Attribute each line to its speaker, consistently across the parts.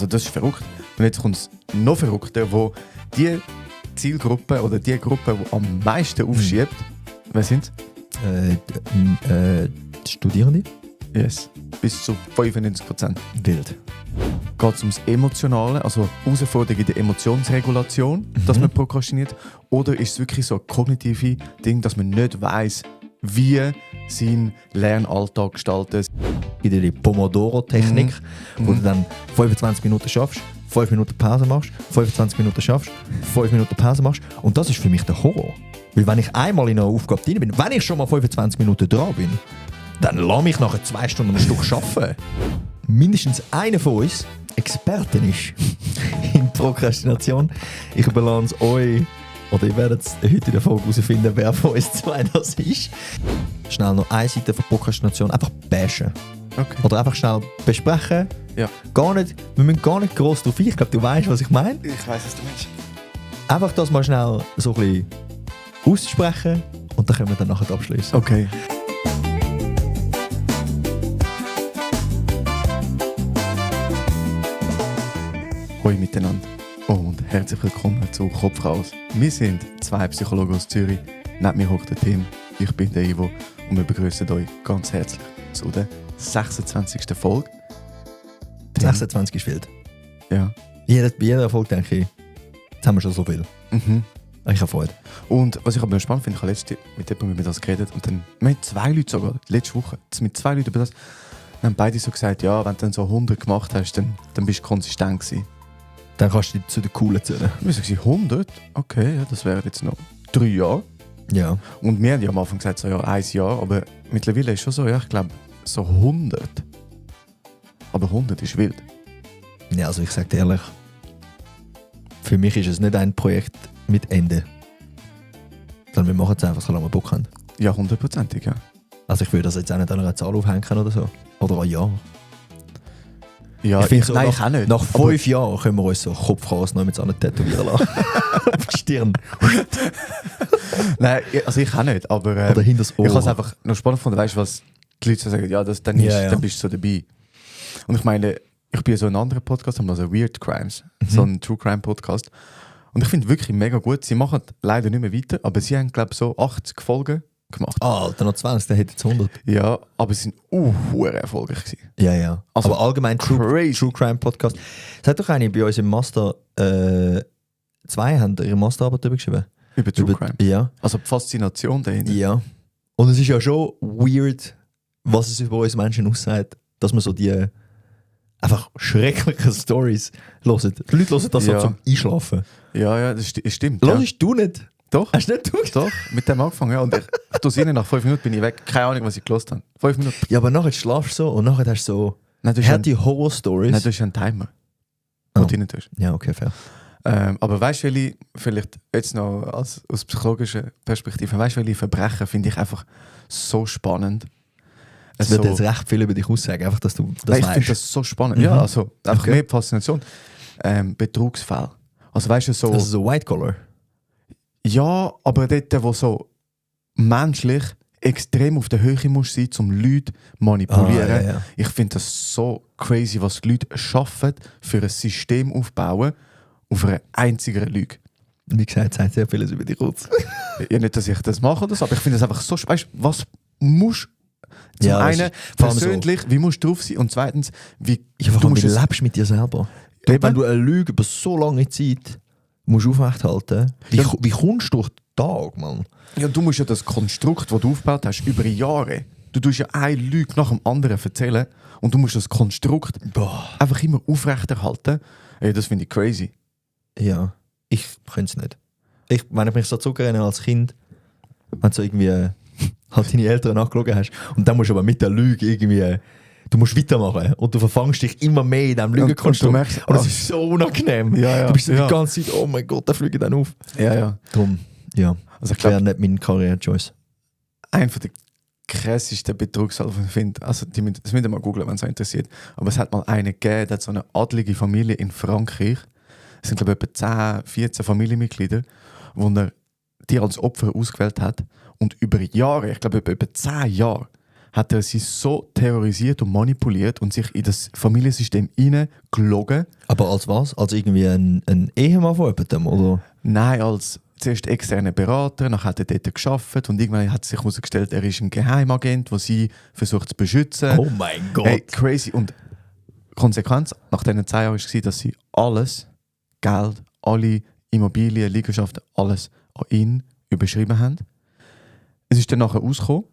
Speaker 1: Also das ist verrückt. Und jetzt kommt es noch verrückter, wo die Zielgruppe oder die Gruppe, die am meisten aufschiebt, wer sind
Speaker 2: Die Studierende?
Speaker 1: Yes. Bis zu 95%.
Speaker 2: Wild.
Speaker 1: Geht es ums Emotionale, also Herausforderung in der Emotionsregulation, dass man prokrastiniert? Oder ist es wirklich so ein kognitives Ding, dass man nicht weiss, wie sein Lernalltag gestaltet?
Speaker 2: In der Pomodoro-Technik, wo du dann 25 Minuten schaffst, 5 Minuten Pause machst, 25 Minuten schaffst, 5 Minuten Pause machst. Und das ist für mich der Horror. Weil wenn ich einmal in einer Aufgabe drin bin, wenn ich schon mal 25 Minuten dran bin, dann lass mich nachher 2 Stunden am Stück arbeiten. Mindestens einer von uns Expertin ist in Prokrastination. Ich überlasse es euch, oder ihr werdet es heute in der Folge herausfinden, wer von uns zwei das ist. Schnell noch eine Seite von Prokrastination, einfach bashen.
Speaker 1: Okay.
Speaker 2: Oder einfach schnell besprechen.
Speaker 1: Ja.
Speaker 2: Wir müssen gar nicht gross drauf ein. Ich glaube, du weißt, was ich meine.
Speaker 1: Ich weiss, was du meinst.
Speaker 2: Einfach das mal schnell so ein bisschen aussprechen und dann können wir dann nachher abschließen.
Speaker 1: Okay. Hoi miteinander und herzlich willkommen zu Kopf raus. Wir sind 2 Psychologen aus Zürich. Neben mir hockt der Tim, ich bin der Ivo und wir begrüßen euch ganz herzlich zu der 26. Folge.
Speaker 2: 26 ist wild.
Speaker 1: Ja.
Speaker 2: Bei jeder Folge denke ich, jetzt haben wir schon so viel.
Speaker 1: Mhm.
Speaker 2: Ich habe Freude.
Speaker 1: Und was ich aber spannend finde, ich habe letztens mit jemandem über das geredet und dann, wir haben 2 Leute sogar, letzte Woche, mit 2 Leuten über das, dann haben beide so gesagt, ja, wenn du dann so 100 gemacht hast, dann bist du konsistent gewesen.
Speaker 2: Dann kannst du dich zu den Coolen zählen.
Speaker 1: Wir haben gesagt, 100? Okay, ja, das wären jetzt noch 3 Jahre.
Speaker 2: Ja.
Speaker 1: Und wir haben ja am Anfang gesagt, so ja, 1 Jahr, aber mittlerweile ist schon so, ja, ich glaube, so 100. Aber 100 ist wild.
Speaker 2: Ja, also ich sage dir ehrlich, für mich ist es nicht ein Projekt mit Ende. Sondern wir machen es einfach, solange wir Bock haben.
Speaker 1: Ja, 100%, ja.
Speaker 2: Also ich würde das jetzt auch nicht an einer Zahl aufhängen oder so. Oder an Jahr.
Speaker 1: Ja,
Speaker 2: Ich finde so,
Speaker 1: nein,
Speaker 2: nach,
Speaker 1: ich auch nicht.
Speaker 2: nach 5 Jahren können wir uns so Kopfhaus noch mit so einer tätowieren lassen. Auf die Stirn.
Speaker 1: Nein, also ich auch nicht, aber
Speaker 2: Oder hinter das Ohr.
Speaker 1: ich habe es einfach noch spannend gefunden, weißt du, was die Leute so sagen, ja, das, dann bist du so dabei. Und ich meine, ich bin so in einem anderen Podcast, haben also Weird Crimes, so einen True Crime Podcast. Und ich finde wirklich mega gut, sie machen leider nicht mehr weiter, aber sie haben, glaube ich, so 80 Folgen gemacht.
Speaker 2: Alter, noch 20, der hätte jetzt 100.
Speaker 1: Ja, aber sie sind hure erfolgreich gewesen.
Speaker 2: Ja, ja.
Speaker 1: Also,
Speaker 2: aber allgemein True Crime Podcast. Es hat doch eine bei uns im Master 2 haben ihre Masterarbeit darüber geschrieben.
Speaker 1: Über True Crime.
Speaker 2: Ja.
Speaker 1: Also die Faszination dahinter.
Speaker 2: Ja. Und es ist ja schon weird, was es über uns Menschen aussagt, dass man so die einfach schrecklichen Stories hört. Die Leute hören das so zum Einschlafen.
Speaker 1: Ja, das stimmt.
Speaker 2: Hörst du nicht?
Speaker 1: Doch.
Speaker 2: Hast du nicht gedacht?
Speaker 1: Doch, mit dem angefangen, ja. Und ich tue es rein, nach 5 Minuten bin ich weg. Keine Ahnung, was ich gehört habe. 5 Minuten.
Speaker 2: Ja, aber nachher schlafst du so und nachher hast du so
Speaker 1: Nein,
Speaker 2: härte Horror-Stories.
Speaker 1: Nein, du hast einen Timer, den du rein tust.
Speaker 2: Ja, okay, fair.
Speaker 1: Aber weißt du, welche, vielleicht jetzt noch aus psychologischer Perspektive, weißt du, welche Verbrechen finde ich einfach so spannend?
Speaker 2: Es wird jetzt recht viel über dich aussagen, einfach, dass du das
Speaker 1: ich
Speaker 2: weißt.
Speaker 1: finde das so spannend. Ja, also einfach
Speaker 2: Okay.
Speaker 1: mehr Faszination. Betrugsfälle. Also weißt du, so...
Speaker 2: Also so White Collar.
Speaker 1: Ja, aber dort, wo so menschlich extrem auf der Höhe muss sein, um Leute zu manipulieren.
Speaker 2: Ja.
Speaker 1: Ich finde das so crazy, was die Leute schaffen, für ein System aufbauen, auf einer einzigen Lüge.
Speaker 2: Wie gesagt, sagt sehr vieles über dich aus.
Speaker 1: Ja, nicht, dass ich das mache oder so, aber ich finde es einfach so spannend. Was musst zum
Speaker 2: Ja, das
Speaker 1: einen
Speaker 2: ist vor allem
Speaker 1: persönlich, wie musst du drauf sein und zweitens, wie
Speaker 2: Du lebst mit dir selber.
Speaker 1: Eben.
Speaker 2: Wenn du eine Lüge über so lange Zeit musst aufrechthalten, wie kommst du durch den Tag, Mann?
Speaker 1: Ja, du musst ja das Konstrukt, das du aufgebaut hast, über Jahre. Du tust ja eine Lüge nach dem anderen erzählen und du musst das Konstrukt einfach immer aufrechterhalten. Ey, das finde ich crazy.
Speaker 2: Ja, ich könnte es nicht. Wenn ich mich so zurückerinnere als Kind, wenn du so irgendwie halt deine Eltern nachgeschaut hast und dann musst du aber mit der Lüge irgendwie, du musst weitermachen und du verfangst dich immer mehr in diesem Lügenkonstrukt. Und das ist so unangenehm.
Speaker 1: Ja.
Speaker 2: Du bist so die ganze Zeit, oh mein Gott, da fliege ich dann auf.
Speaker 1: Ja.
Speaker 2: Drum, ja.
Speaker 1: Also ich
Speaker 2: Das wäre
Speaker 1: glaube,
Speaker 2: nicht mein Karriere-Choice.
Speaker 1: einer der krassesten Betrugsfälle, die ich finde, also das müsst ihr mal googeln, wenn es euch interessiert, aber es hat mal einen gegeben, der hat so eine adlige Familie in Frankreich, es sind glaube ich etwa 10, 14 Familienmitglieder, wo er die als Opfer ausgewählt hat und über Jahre, ich glaube über 10 Jahre, hat er sie so terrorisiert und manipuliert und sich in das Familiensystem hineingelogen.
Speaker 2: Aber als was? Als irgendwie ein Ehemann von jemandem, oder?
Speaker 1: Nein, als zuerst externer Berater, nachher hat er dort gearbeitet und irgendwann hat sich herausgestellt, er ist ein Geheimagent, der sie versucht zu beschützen.
Speaker 2: Oh mein Gott!
Speaker 1: Hey, crazy. Und die Konsequenz nach diesen 10 Jahren war, dass sie alles, Geld, alle Immobilien, Liegenschaften, alles an ihn überschrieben haben. Es ist dann nachher rausgekommen.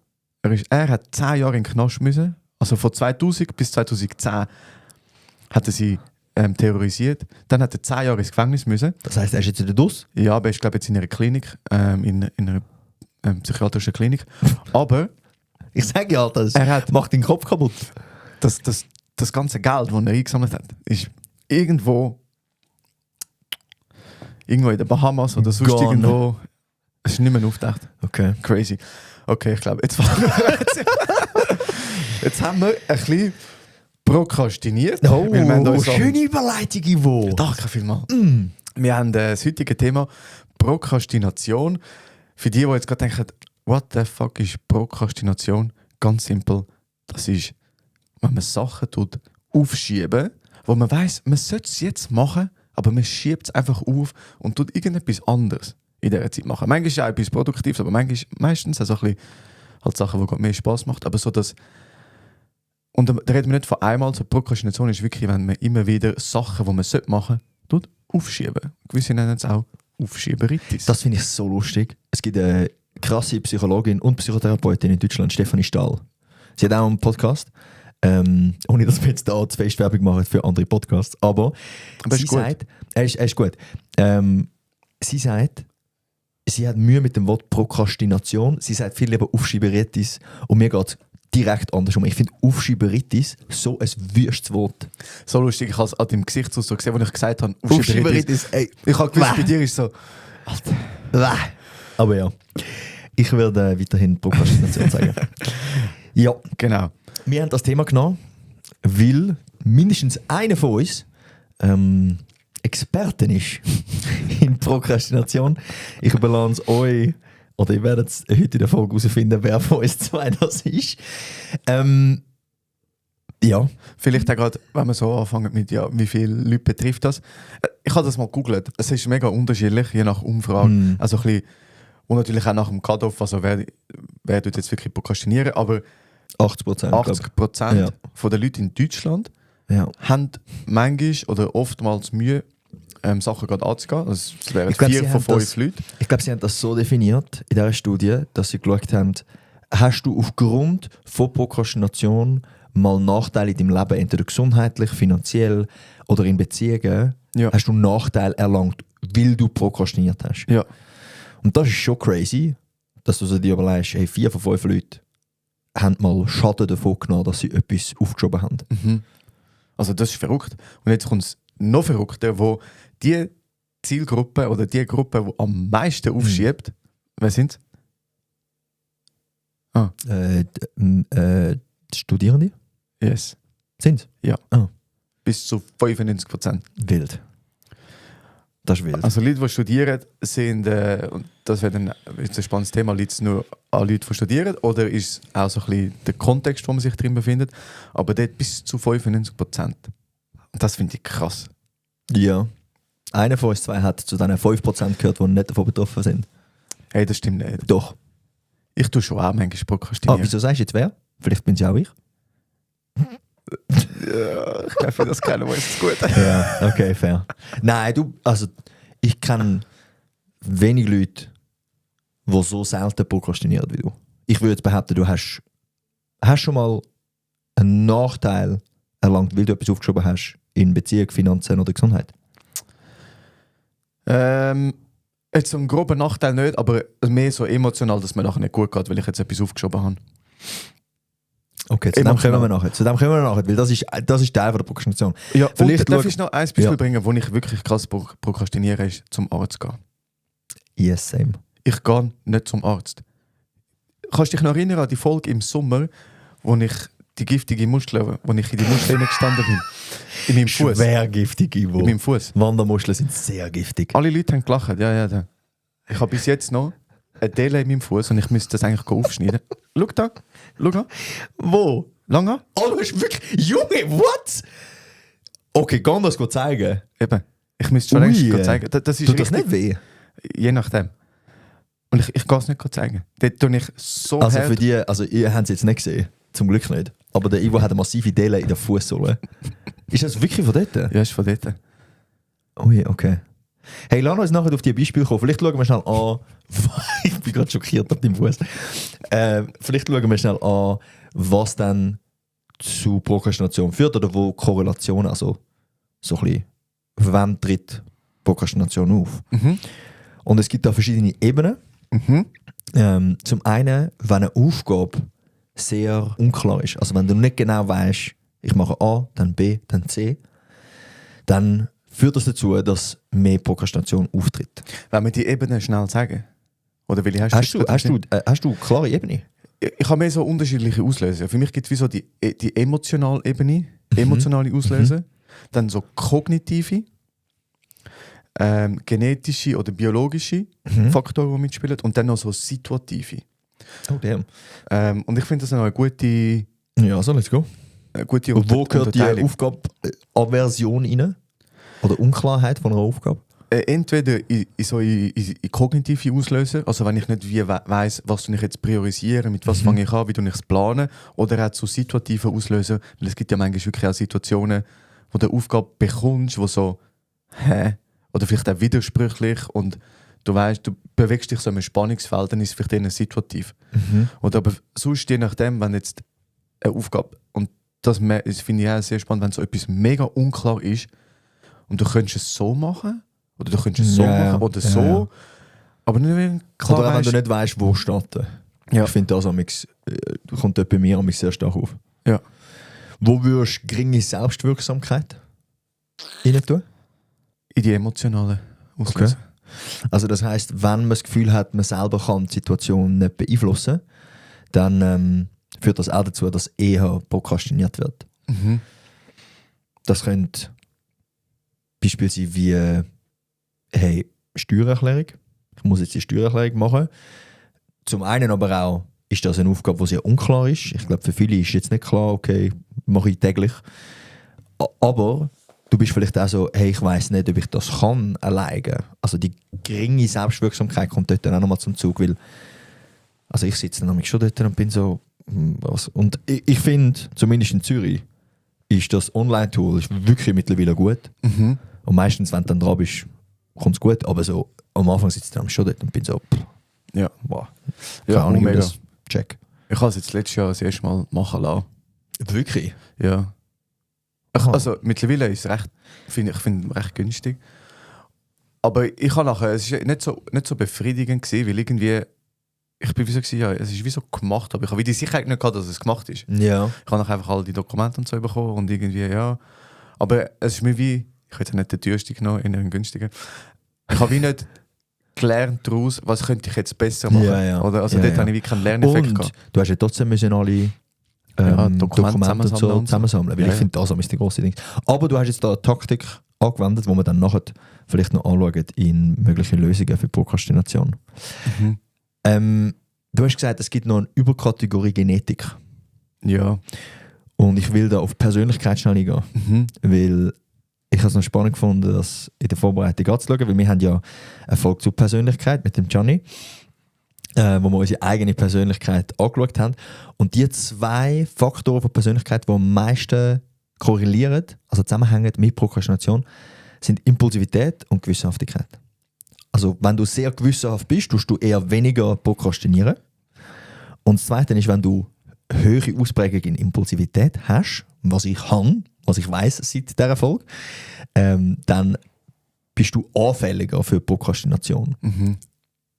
Speaker 1: Er hat 10 Jahre in den Knast müssen. Also von 2000 bis 2010 hat er sie terrorisiert. Dann hat er 10 Jahre ins Gefängnis müssen.
Speaker 2: Das heisst, er ist jetzt wieder draus?
Speaker 1: Ja, aber er ist, glaube ich, jetzt in einer Klinik, in einer psychiatrischen Klinik. Aber
Speaker 2: ich sage ja, das macht den Kopf kaputt.
Speaker 1: Das ganze Geld, das er eingesammelt hat, ist irgendwo in den Bahamas oder sonst
Speaker 2: Gone.
Speaker 1: irgendwo. Es ist nicht mehr aufgedacht.
Speaker 2: Okay.
Speaker 1: Crazy. Okay, ich glaube, jetzt haben wir ein bisschen prokrastiniert.
Speaker 2: Oh,
Speaker 1: weil wir haben uns
Speaker 2: schöne Überleitung, Ivo.
Speaker 1: Danke vielmals. Wir haben das heutige Thema Prokrastination. Für die jetzt gerade denken, what the fuck ist Prokrastination? Ganz simpel. Das ist, wenn man Sachen aufschieben, wo man weiss, man sollte es jetzt machen, aber man schiebt es einfach auf und tut irgendetwas anderes in dieser Zeit machen. Manchmal ist ja auch etwas Produktives, aber meistens auch so ein bisschen halt Sachen, die mehr Spass machen. Aber so das. Und da reden wir nicht von einmal. So Prokrastination ist wirklich, wenn man immer wieder Sachen, die man machen sollte, aufschieben. Gewisse nennen es auch Aufschieberitis.
Speaker 2: Das finde ich so lustig. Es gibt eine krasse Psychologin und Psychotherapeutin in Deutschland, Stefanie Stahl. Sie hat auch einen Podcast. Ohne dass wir jetzt da zu fest Werbung machen für andere Podcasts. Aber sie sagt, er ist gut. Sie sagt, sie hat Mühe mit dem Wort Prokrastination. Sie sagt viel lieber Aufschieberitis. Und mir geht es direkt andersrum. Ich finde Aufschieberitis so ein wüstes Wort.
Speaker 1: So lustig, ich habe es an deinem Gesichtsausdruck gesehen, als ich gesagt habe, Aufschieberitis. Ich habe gewusst, bei dir ist so, Alter.
Speaker 2: Aber ja, ich werde weiterhin Prokrastination sagen. Ja,
Speaker 1: genau.
Speaker 2: Wir haben das Thema genommen, weil mindestens einer von uns Expertin ist in Prokrastination. Ich überlasse es euch, oder ihr werdet es heute in der Folge herausfinden, wer von uns zwei das ist. Ja.
Speaker 1: Vielleicht auch gerade, wenn wir so anfangen mit, ja, wie viele Leute betrifft das. Ich habe das mal gegoogelt. Es ist mega unterschiedlich, je nach Umfrage. Also ein bisschen, und natürlich auch nach dem Cut-Off, also wer tut jetzt wirklich prokrastinieren, aber 80%
Speaker 2: ja.
Speaker 1: von den Leuten in Deutschland
Speaker 2: Ja.
Speaker 1: haben manchmal oder oftmals Mühe, Sachen gerade anzugehen. Also es wären
Speaker 2: Ich glaub,
Speaker 1: 4 von 5 Leuten.
Speaker 2: Ich glaube, sie haben das so definiert in dieser Studie, dass sie geschaut haben, hast du aufgrund von Prokrastination mal Nachteile in deinem Leben, entweder gesundheitlich, finanziell oder in Beziehungen,
Speaker 1: Ja.
Speaker 2: hast du Nachteile erlangt, weil du prokrastiniert hast.
Speaker 1: Ja.
Speaker 2: Und das ist schon crazy, dass du so dir überlegst, hey, 4 von 5 Leuten haben mal Schaden davon genommen, dass sie etwas aufgeschoben haben.
Speaker 1: Mhm. Also das ist verrückt. Und jetzt kommt es noch verrückter, wo die Zielgruppe oder die Gruppe, die am meisten aufschiebt, wer sind
Speaker 2: Studierende?
Speaker 1: Yes.
Speaker 2: Sind
Speaker 1: Ja.
Speaker 2: Ah.
Speaker 1: Bis zu 95%.
Speaker 2: Wild. Das ist wild.
Speaker 1: Also Leute, die studieren, sind, und das wäre dann ein spannendes Thema, liegt es nur an Leuten, die studieren, oder ist es auch so ein bisschen der Kontext, wo man sich drin befindet, aber dort bis zu 95%. Und das finde ich krass.
Speaker 2: Ja. Einer von uns zwei hat zu diesen 5% gehört, die nicht davon betroffen sind.
Speaker 1: Hey, das stimmt nicht.
Speaker 2: Doch.
Speaker 1: Ich tue schon auch manchmal prokrastinieren.
Speaker 2: Wieso sagst du jetzt wer? Vielleicht bin es ja auch ich.
Speaker 1: Ja, ich glaube, für das kennen wir uns gut.
Speaker 2: Ja, okay, fair. Nein, ich kenne wenig Leute, die so selten prokrastinieren wie du. Ich würde behaupten, du hast schon mal einen Nachteil erlangt, weil du etwas aufgeschoben hast in Beziehung, Finanzen oder Gesundheit.
Speaker 1: Jetzt so einen groben Nachteil nicht, aber mehr so emotional, dass mir nachher nicht gut geht, weil ich jetzt etwas aufgeschoben habe.
Speaker 2: Okay, zu dem kommen wir nachher, weil das ist Teil von der Prokrastination.
Speaker 1: Ja,
Speaker 2: vielleicht
Speaker 1: und darf ich noch ein Beispiel bringen, wo ich wirklich krass prokrastiniere, ist zum Arzt gehen.
Speaker 2: Yes, same.
Speaker 1: Ich gehe nicht zum Arzt. Kannst du dich noch erinnern an die Folge im Sommer, wo ich die giftige Muskeln, wo ich in die Muskeln gestanden bin? In meinem Fuß.
Speaker 2: Schwer giftig, Ivo.
Speaker 1: In meinem Fuß.
Speaker 2: Wandermuscheln sind sehr giftig.
Speaker 1: Alle Leute haben gelacht, ja. Ich habe bis jetzt noch ein Delay in meinem Fuß und ich müsste das eigentlich aufschneiden. Schau da.
Speaker 2: Wo?
Speaker 1: Lange?
Speaker 2: Oh, du hast wirklich... Junge, what? Okay, kann das zeigen?
Speaker 1: Eben. Ich müsste schon längst zeigen. Das ist
Speaker 2: tut das nicht weh?
Speaker 1: Je nachdem. Und ich kann es nicht zeigen. Dort tue ich so
Speaker 2: Also
Speaker 1: hart.
Speaker 2: für die, also ihr habt es jetzt nicht gesehen. Zum Glück nicht. Aber der Ivo hat eine massive Delay in der Fußsohle. Ist das wirklich von dort?
Speaker 1: Ja, ist von dort.
Speaker 2: Oh je, okay. Hey, lass uns nachher auf die Beispiele kommen. Vielleicht schauen wir schnell an... Ich bin gerade schockiert auf deinem Fuß. Vielleicht schauen wir schnell an, was dann zu Prokrastination führt oder wo Korrelation, also so ein bisschen, wann tritt Prokrastination auf.
Speaker 1: Mhm.
Speaker 2: Und es gibt da verschiedene Ebenen.
Speaker 1: Mhm.
Speaker 2: Zum einen, wenn eine Aufgabe sehr unklar ist, also wenn du nicht genau weißt, ich mache A, dann B, dann C, dann führt das dazu, dass mehr Prokrastination auftritt.
Speaker 1: Wenn wir die Ebene schnell sagen? Oder will ich
Speaker 2: Hast du eine klare Ebene?
Speaker 1: Ich habe mehr so unterschiedliche Auslöser. Für mich gibt es wie so die emotionale Ebene, emotionale Auslöser, dann so kognitive, genetische oder biologische Faktoren, die mitspielen und dann noch so situative.
Speaker 2: Oh, damn.
Speaker 1: Und ich finde das noch eine gute,
Speaker 2: Ja, so, let's go.
Speaker 1: gute
Speaker 2: Und wo gehört die
Speaker 1: Unterteilung.
Speaker 2: Aufgabe Aversion rein? Oder Unklarheit von einer Aufgabe?
Speaker 1: Entweder in kognitive Auslöser, also wenn ich nicht weiss, was ich jetzt priorisieren, mit was fange ich an, wie ich es plane, oder auch zu situativen Auslöser, weil es gibt ja manchmal wirklich auch Situationen, wo du eine Aufgabe bekommst, wo so, oder vielleicht auch widersprüchlich und du weißt, du bewegst dich so im Spannungsfeld, dann ist es vielleicht eher situativ. Oder aber sonst, je nachdem, wenn jetzt eine Aufgabe, und das finde ich auch sehr spannend, wenn so etwas mega unklar ist und du könntest es so machen, oder du könntest es so machen, oder so, aber nicht klar
Speaker 2: Oder auch wenn
Speaker 1: weißt,
Speaker 2: du nicht weißt, wo starten.
Speaker 1: Ja.
Speaker 2: Ich finde das kommt dort bei mir sehr stark auf.
Speaker 1: Ja.
Speaker 2: Wo würdest du geringe Selbstwirksamkeit rein tun?
Speaker 1: in die emotionalen Auslöser.
Speaker 2: Also das heisst, wenn man das Gefühl hat, man selber kann die Situation nicht beeinflussen, dann führt das auch dazu, dass eher prokrastiniert wird.
Speaker 1: Mhm.
Speaker 2: Das könnte beispielsweise wie hey, Steuererklärung. Ich muss jetzt die Steuererklärung machen. Zum einen aber auch ist das eine Aufgabe, die sehr unklar ist. Ich glaube, für viele ist jetzt nicht klar, okay, mache ich täglich. Aber du bist vielleicht auch so, hey, ich weiss nicht, ob ich das kann alleine. Also die geringe Selbstwirksamkeit kommt dort dann auch nochmal zum Zug, weil also ich sitze dann schon dort und bin so, was? Und ich finde, zumindest in Zürich, ist das Online-Tool wirklich mittlerweile gut.
Speaker 1: Mhm.
Speaker 2: Und meistens, wenn du dann dran bist, kommt es gut. Aber so am Anfang sitze ich dann schon dort und bin so,
Speaker 1: Ja.
Speaker 2: wow.
Speaker 1: Ja,
Speaker 2: Keine Ahnung, wie
Speaker 1: mega.
Speaker 2: das check.
Speaker 1: Ich habe es jetzt letztes Jahr das erste Mal machen lassen.
Speaker 2: Wirklich?
Speaker 1: Ja.
Speaker 2: Aha.
Speaker 1: Also mittlerweile ist es recht, finde ich recht günstig. Aber ich habe nachher, es war nicht so befriedigend gewesen, weil irgendwie, ich bin wie so gewesen, ja, es ist wie so gemacht, aber ich habe wie die Sicherheit nicht gehabt, dass es gemacht ist.
Speaker 2: Ja.
Speaker 1: Ich habe nachher einfach alle die Dokumente und so bekommen und irgendwie, ja. Aber es ist mir wie, ich hätte nicht den teuersten genommen, eher einen günstigen. Ich habe wie nicht gelernt daraus, was könnte ich jetzt besser machen.
Speaker 2: Ja.
Speaker 1: Oder? Also
Speaker 2: Ja,
Speaker 1: dort
Speaker 2: ja.
Speaker 1: habe ich wie keinen Lerneffekt
Speaker 2: Und
Speaker 1: gehabt.
Speaker 2: du hast ja trotzdem müssen alle Dokumente und so zusammensammeln, weil
Speaker 1: Ja,
Speaker 2: ich finde, das ist der grosse Ding. Aber du hast jetzt da eine Taktik angewendet, die wir dann nachher vielleicht noch anschauen in mögliche Lösungen für Prokrastination.
Speaker 1: Mhm.
Speaker 2: Du hast gesagt, es gibt noch eine Überkategorie Genetik.
Speaker 1: Ja.
Speaker 2: Und ich will da auf Persönlichkeit schnell eingehen.
Speaker 1: Mhm.
Speaker 2: Weil ich habe es noch spannend gefunden, das in der Vorbereitung anzuschauen, weil wir haben ja eine Folge zur Persönlichkeit mit dem Gianni, wo wir unsere eigene Persönlichkeit angeschaut haben. Und die zwei Faktoren von Persönlichkeit, die am meisten korrelieren, also zusammenhängen mit Prokrastination, sind Impulsivität und Gewissenhaftigkeit. Also wenn du sehr gewissenhaft bist, tust du eher weniger prokrastinieren. Und das Zweite ist, wenn du höhere Ausprägung in Impulsivität hast, was ich habe, was ich weiss seit dieser Folge, dann bist du anfälliger für Prokrastination.
Speaker 1: Mhm.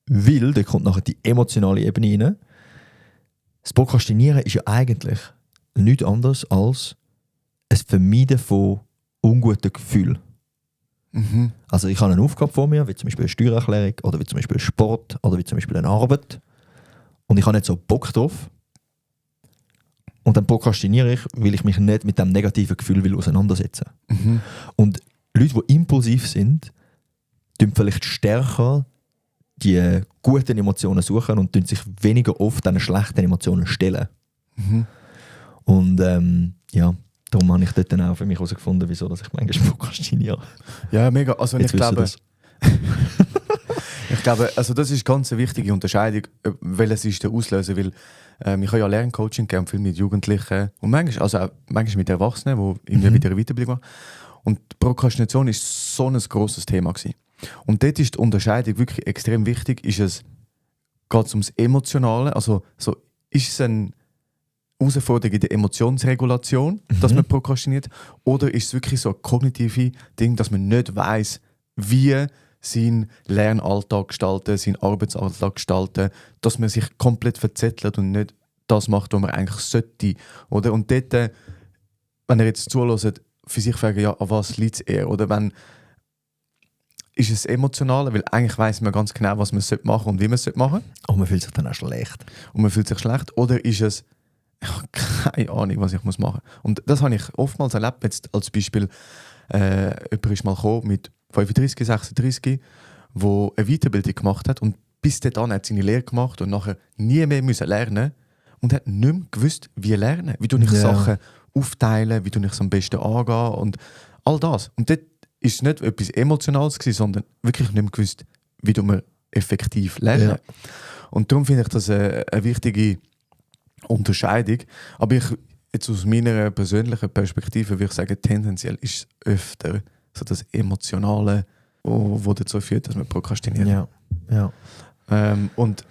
Speaker 2: Weil, da kommt nachher die emotionale Ebene rein. Das Prokrastinieren ist ja eigentlich nichts anderes als ein Vermeiden von unguten Gefühlen.
Speaker 1: Mhm.
Speaker 2: Also ich habe eine Aufgabe vor mir, wie zum Beispiel eine Steuererklärung oder wie zum Beispiel Sport oder wie zum Beispiel eine Arbeit. Und ich habe nicht so Bock drauf. Und dann prokrastiniere ich, weil ich mich nicht mit dem negativen Gefühl will auseinandersetzen.
Speaker 1: Mhm.
Speaker 2: Und Leute, die impulsiv sind, tun vielleicht stärker die guten Emotionen suchen und sich weniger oft an schlechten Emotionen stellen.
Speaker 1: Mhm.
Speaker 2: Und darum habe ich dort dann auch für mich herausgefunden, wieso dass ich manchmal prokrastiniere.
Speaker 1: Ja, mega. Also
Speaker 2: Jetzt
Speaker 1: ich glaube,
Speaker 2: das.
Speaker 1: ich glaube, also das ist ganz eine wichtige Unterscheidung, welches ist der Auslöser, weil ich habe ja Lerncoaching gegeben, viel mit Jugendlichen und manchmal, also auch manchmal mit Erwachsenen, die irgendwie wieder eine Weiterbildung machen. Und Prokrastination ist so ein grosses Thema gewesen. Und dort ist die Unterscheidung wirklich extrem wichtig. Geht es ums Emotionale? Also so, ist es eine Herausforderung in der Emotionsregulation, dass man prokrastiniert? Oder ist es wirklich so ein kognitives Ding, dass man nicht weiss, wie seinen Lernalltag gestalten, seinen Arbeitsalltag gestalten, dass man sich komplett verzettelt und nicht das macht, was man eigentlich sollte. Oder? Und dort, wenn ihr jetzt zuhört, für sich fragen, ja, an was liegt es eher? Oder wenn ist es emotional, weil eigentlich weiss man ganz genau, was man machen sollte und wie man es machen sollte.
Speaker 2: Und man fühlt sich dann auch schlecht.
Speaker 1: Und man fühlt sich schlecht. Oder ist es, ich habe keine Ahnung, was ich machen muss. Und das habe ich oftmals erlebt. Jetzt als Beispiel, jemand ist mal gekommen mit 35, 36, der eine Weiterbildung gemacht hat und bis dahin hat seine Lehre gemacht und nachher nie mehr müssen lernen und hat nicht mehr gewusst, wie lernen. Wie ich Sachen aufteilen, wie ich es am besten angehe und all das. Und dort war es nicht etwas Emotionales gewesen, sondern wirklich nicht mehr gewusst, wie man effektiv lernen. Ja. Und darum finde ich das eine wichtige Unterscheidung. Aber jetzt aus meiner persönlichen Perspektive würde ich sagen, tendenziell ist es öfter so das Emotionale, wo dazu führt, dass man prokrastiniert.
Speaker 2: Ja.
Speaker 1: Und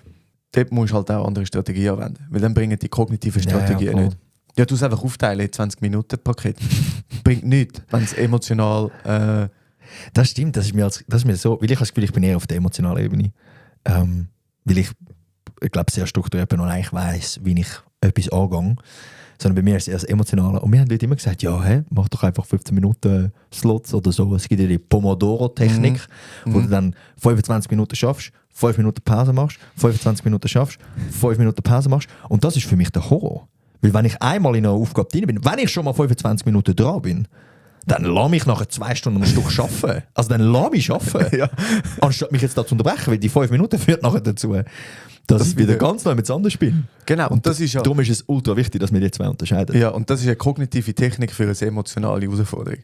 Speaker 1: dort musst du halt auch andere Strategien anwenden, weil dann bringen die kognitiven Strategien nicht. Ja, du es einfach aufteilen in 20-Minuten-Paket. Bringt nichts, wenn es emotional...
Speaker 2: Das stimmt, das ist mir so, weil ich habe das Gefühl, ich bin eher auf der emotionalen Ebene. Weil ich glaube, sehr strukturiert bin und eigentlich weiss, wie ich etwas angehe. Sondern bei mir ist es eher das Emotionale. Und wir haben immer gesagt, ja, mach doch einfach 15 Minuten Slots oder so. Es gibt ja die Pomodoro-Technik, wo du dann 25 Minuten schaffst, 5 Minuten Pause machst, 25 Minuten schaffst, 5 Minuten Pause machst. Und das ist für mich der Horror. Weil wenn ich einmal in einer Aufgabe drin bin, wenn ich schon mal 25 Minuten dran bin, dann lass mich nachher 2 Stunden am Stück arbeiten. Also dann lass mich arbeiten. Ja. Anstatt mich jetzt da zu unterbrechen, weil die 5 Minuten führt nachher dazu, dass ich wieder ganz neu mit anders bin.
Speaker 1: Genau. Und das ist ja,
Speaker 2: darum ist es ultra wichtig, dass wir die zwei unterscheiden.
Speaker 1: Ja, und das ist eine kognitive Technik für eine emotionale Herausforderung,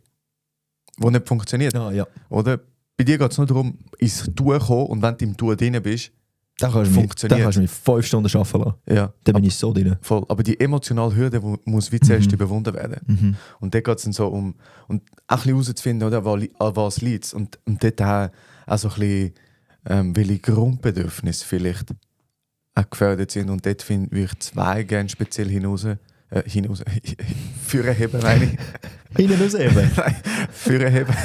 Speaker 1: die nicht funktioniert.
Speaker 2: Ja.
Speaker 1: Oder? Bei dir geht es nur darum, ins Tun kommen und wenn du im Tun drin bist,
Speaker 2: dann kannst du mich 5 Stunden arbeiten lassen.
Speaker 1: Ja.
Speaker 2: Dann bin ich so drin.
Speaker 1: Voll. Aber die emotionale Hürde muss wie zuerst überwunden werden. Und dort geht es dann so um und auch ein bisschen herauszufinden, oder, an was liegt es. Und dort auch so ein bisschen, welche Grundbedürfnisse vielleicht auch gefördert sind. Und dort würde ich 2 gerne speziell vorheben, meine ich.
Speaker 2: Hinten rausheben?
Speaker 1: Nein, vorheben.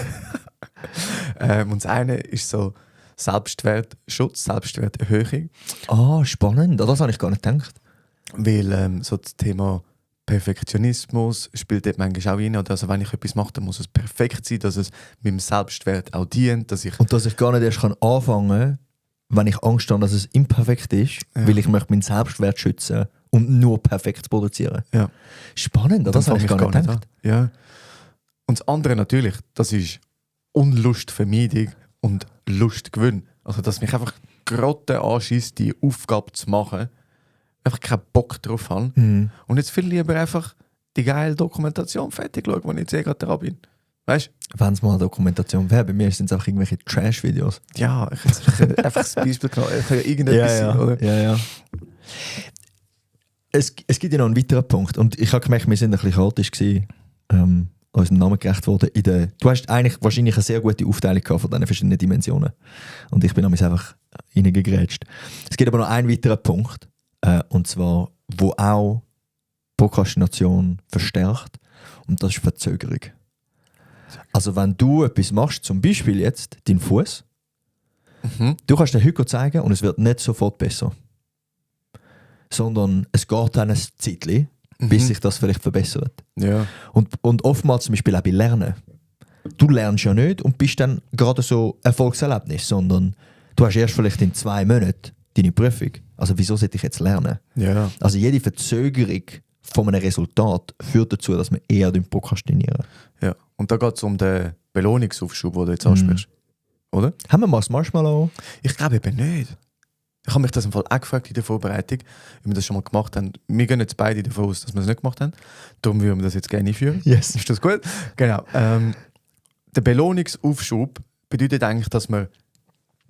Speaker 1: Und das eine ist so Selbstwertschutz, Selbstwerterhöhung.
Speaker 2: Ah, spannend. Das habe ich gar nicht gedacht.
Speaker 1: Weil so das Thema Perfektionismus spielt dort manchmal auch rein. Also wenn ich etwas mache, dann muss es perfekt sein, dass es meinem Selbstwert auch dient.
Speaker 2: Und dass ich gar nicht erst anfangen kann, wenn ich Angst habe, dass es imperfekt ist, weil ich möchte meinen Selbstwert schützen und nur perfekt zu produzieren.
Speaker 1: Ja.
Speaker 2: Spannend, das habe ich gar nicht gedacht.
Speaker 1: Ja. Und das andere natürlich, das ist Unlustvermeidung und Lustgewinn. Also dass mich einfach gerade anschießt, die Aufgabe zu machen, einfach keinen Bock drauf habe. Und jetzt viel lieber einfach die geile Dokumentation fertig schauen, wo ich jetzt gerade dran bin. Weißt du?
Speaker 2: Wenn es mal eine Dokumentation wäre, bei mir sind es einfach irgendwelche Trash-Videos.
Speaker 1: Ja, ich hätte einfach das Beispiel genommen. Ich kann ja irgendetwas sein, oder?
Speaker 2: Ja. Es gibt ja noch einen weiteren Punkt. Und ich habe gemerkt, wir sind ein bisschen chaotisch gewesen, unserem Namen gerecht worden. Du hast eigentlich wahrscheinlich eine sehr gute Aufteilung gehabt von diesen verschiedenen Dimensionen. Und ich bin einfach reingegrätscht. Es gibt aber noch einen weiteren Punkt. Und zwar, wo auch Prokrastination verstärkt. Und das ist Verzögerung. Also wenn du etwas machst, zum Beispiel jetzt deinen Fuß, du kannst den heute zeigen und es wird nicht sofort besser. Sondern es geht dann ein Zeitchen, bis sich das vielleicht verbessert.
Speaker 1: Ja.
Speaker 2: Und oftmals zum Beispiel auch bei Lernen. Du lernst ja nicht und bist dann gerade so Erfolgserlebnis, sondern du hast erst vielleicht in 2 Monaten deine Prüfung. Also wieso sollte ich jetzt lernen?
Speaker 1: Ja.
Speaker 2: Also jede Verzögerung von einem Resultat führt dazu, dass wir eher prokrastinieren.
Speaker 1: Ja. Und da geht es um den Belohnungsaufschub, den du jetzt ansprichst. oder?
Speaker 2: Haben wir mal das Marshmallow?
Speaker 1: Ich glaube eben nicht. Ich habe mich das im Fall auch gefragt in der Vorbereitung, ob wir das schon mal gemacht haben. Wir gehen jetzt beide davon aus, dass wir es nicht gemacht haben. Darum würden wir das jetzt gerne einführen.
Speaker 2: Yes.
Speaker 1: Ist das gut? Genau. Der Belohnungsaufschub bedeutet eigentlich, dass man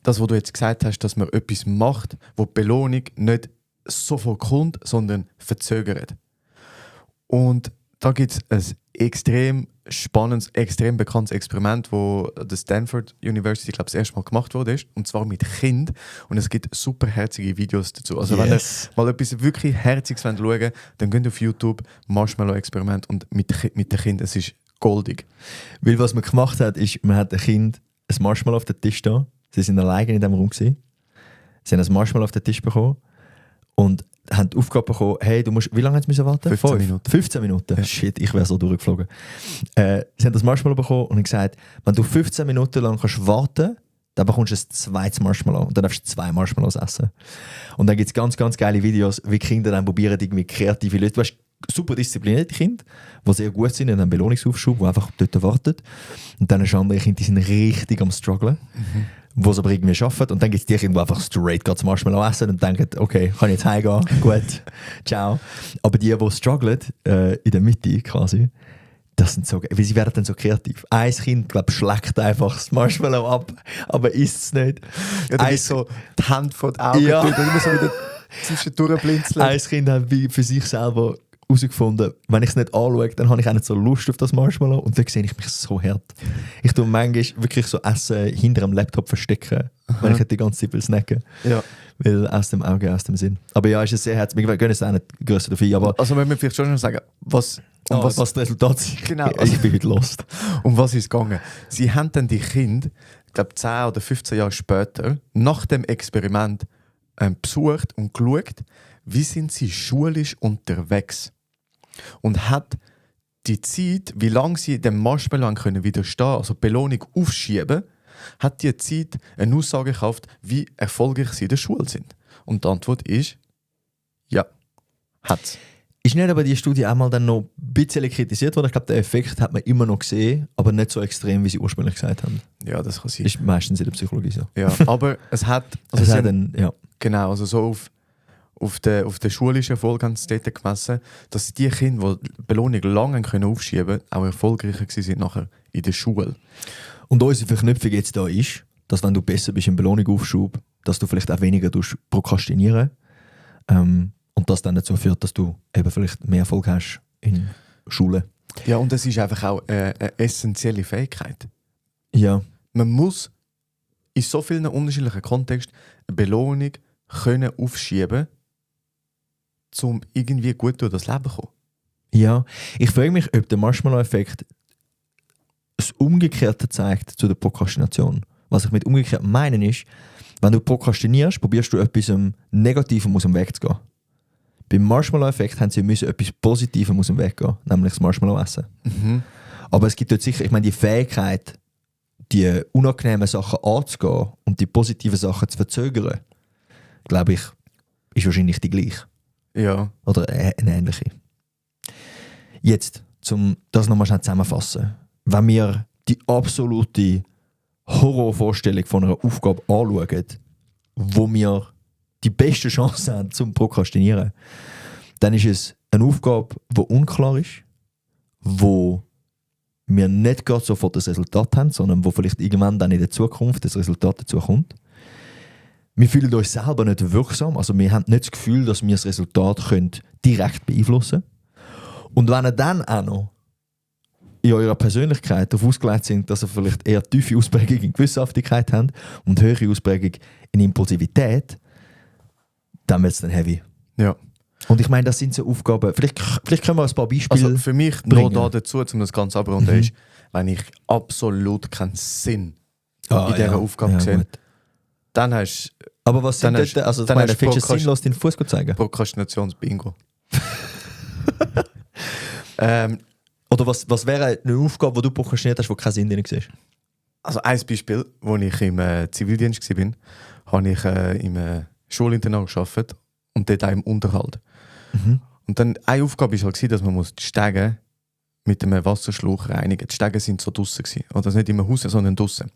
Speaker 1: das, was du jetzt gesagt hast, dass man etwas macht, wo die Belohnung nicht sofort kommt, sondern verzögert. Und da gibt es ein extrem spannendes, extrem bekanntes Experiment, wo an der Stanford University, glaube ich, das erste Mal gemacht wurde. Und zwar mit Kindern. Und es gibt super herzige Videos dazu. Also wenn ihr mal etwas wirklich Herziges schauen wollt, dann geht auf YouTube Marshmallow-Experiment und mit den Kindern. Es ist goldig.
Speaker 2: Weil was man gemacht hat, ist, man hat ein Kind ein Marshmallow auf den Tisch da. Sie sind alleine in diesem Raum gewesen. Sie haben ein Marshmallow auf den Tisch bekommen und haben die Aufgabe bekommen, hey, du musst, wie lange müssen warten?
Speaker 1: 15 Minuten.
Speaker 2: 15 Minuten?
Speaker 1: Ja.
Speaker 2: Shit, ich wäre so durchgeflogen. Sie haben das Marshmallow bekommen und haben gesagt, wenn du 15 Minuten lang kannst warten, dann bekommst du ein zweites Marshmallow und dann darfst du 2 Marshmallows essen. Und dann gibt es ganz, ganz geile Videos, wie Kinder dann probieren, irgendwie kreative Leute, du hast super disziplinierte Kinder, die sehr gut sind in einem Belohnungsaufschub, die einfach dort warten. Und dann hast du andere Kinder, die sind richtig am strugglen, die es aber irgendwie schaffen. Und dann gibt es die Kinder, die einfach straight das Marshmallow essen und denken, okay, kann ich jetzt heimgehen, gut, ciao. Aber die strugglen, in der Mitte quasi, das sind so, weil sie werden dann so kreativ. Ein Kind, glaube ich, schlägt einfach das Marshmallow ab, aber isst es nicht.
Speaker 1: Ja, dann ist so die Hand vor die Augen,
Speaker 2: Ja.
Speaker 1: und immer so wieder zwischendurch blinzeln.
Speaker 2: Ein Kind hat wie für sich selber herausgefunden, wenn ich es nicht anschaue, dann habe ich auch nicht so Lust auf das Marshmallow und dann sehe ich mich so hart. Ich tue manchmal wirklich so Essen hinter dem Laptop verstecken, wenn ich die ganze Zeit will snacken.
Speaker 1: Ja.
Speaker 2: Weil aus dem Auge, aus dem Sinn. Aber ja, ist es sehr herzlich. Wir gehen jetzt auch nicht grösser dafür, aber
Speaker 1: Also wenn wir vielleicht schon sagen, was
Speaker 2: das Resultat ist.
Speaker 1: Genau.
Speaker 2: Ich bin heute lost.
Speaker 1: um was ist es gegangen? Sie haben dann die Kinder, ich glaube 10 oder 15 Jahre später, nach dem Experiment besucht und geschaut, wie sind sie schulisch unterwegs. Und hat die Zeit, wie lange sie dem Marshmallow können widerstehen, also die Belohnung aufschieben, hat die Zeit eine Aussage gekauft, wie erfolgreich sie in der Schule sind. Und die Antwort ist, ja, hat's.
Speaker 2: Ist nicht aber die Studie einmal dann noch ein bisschen kritisiert worden? Ich glaube, den Effekt hat man immer noch gesehen, aber nicht so extrem, wie sie ursprünglich gesagt haben.
Speaker 1: Ja, das kann sein.
Speaker 2: Ist meistens in der Psychologie so.
Speaker 1: Ja, aber es hat... Also
Speaker 2: Es
Speaker 1: sie
Speaker 2: hat
Speaker 1: haben-
Speaker 2: dann, ja.
Speaker 1: Genau, also so auf den schulischen Erfolg haben sie dort gemessen, dass die Kinder, die die Belohnung lange können aufschieben konnten, auch erfolgreicher waren nachher in der Schule.
Speaker 2: Und unsere Verknüpfung jetzt da ist, dass wenn du besser bist im Belohnungsaufschub, dass du vielleicht auch weniger prokrastinieren und das dann dazu führt, dass du eben vielleicht mehr Erfolg hast in Schule.
Speaker 1: Ja, und das ist einfach auch eine essentielle Fähigkeit.
Speaker 2: Ja.
Speaker 1: Man muss in so vielen unterschiedlichen Kontexten eine Belohnung können aufschieben, um irgendwie gut durch das Leben zu kommen.
Speaker 2: Ja, ich frage mich, ob der Marshmallow-Effekt das Umgekehrte zeigt zu der Prokrastination. Was ich mit umgekehrt meine ist, wenn du prokrastinierst, probierst du etwas Negativem aus dem Weg zu gehen. Beim Marshmallow-Effekt haben sie müssen etwas Positivem aus dem Weg gehen, nämlich das Marshmallow essen. Aber es gibt dort sicher, ich meine, die Fähigkeit, die unangenehmen Sachen anzugehen und die positiven Sachen zu verzögern, glaube ich, ist wahrscheinlich die gleiche.
Speaker 1: Ja.
Speaker 2: Oder eine ähnliche. Jetzt, um das nochmal schnell zusammenfassen. Wenn wir die absolute Horrorvorstellung von einer Aufgabe anschauen, wo wir die beste Chance haben zum Prokrastinieren, dann ist es eine Aufgabe, die unklar ist, wo wir nicht gerade sofort das Resultat haben, sondern wo vielleicht irgendwann dann in der Zukunft das Resultat dazu kommt. Wir fühlen uns selber nicht wirksam, also wir haben nicht das Gefühl, dass wir das Resultat direkt beeinflussen können. Und wenn ihr dann auch noch in eurer Persönlichkeit darauf ausgelegt sind, dass ihr vielleicht eher tiefe Ausprägung in Gewissenhaftigkeit habt und höhere Ausprägung in Impulsivität, dann wird es dann heavy.
Speaker 1: Ja.
Speaker 2: Und ich meine, das sind so Aufgaben, vielleicht können wir ein paar Beispiele...
Speaker 1: Also für mich
Speaker 2: bringen.
Speaker 1: noch dazu, um das Ganze abzurunden, ist, wenn ich absolut keinen Sinn in dieser Aufgabe sehe,
Speaker 2: gut.
Speaker 1: dann hast du
Speaker 2: Aber was sind
Speaker 1: Dann
Speaker 2: dort,
Speaker 1: hast-
Speaker 2: also
Speaker 1: dann
Speaker 2: meine,
Speaker 1: hast du
Speaker 2: findest du es sinnlos, den Fuß zu zeigen?
Speaker 1: Prokrastinationsbingo.
Speaker 2: Oder was wäre eine Aufgabe, die du prokrastiniert hast, wo keinen Sinn drin war?
Speaker 1: Also ein Beispiel, als ich im Zivildienst war, habe ich im Schulinternat gearbeitet und dort auch im Unterhalt. Und dann eine Aufgabe war halt, dass man die Stege mit einem Wasserschlauch reinigen muss. Die Stege waren so draussen. Oder nicht im Haus, sondern draussen.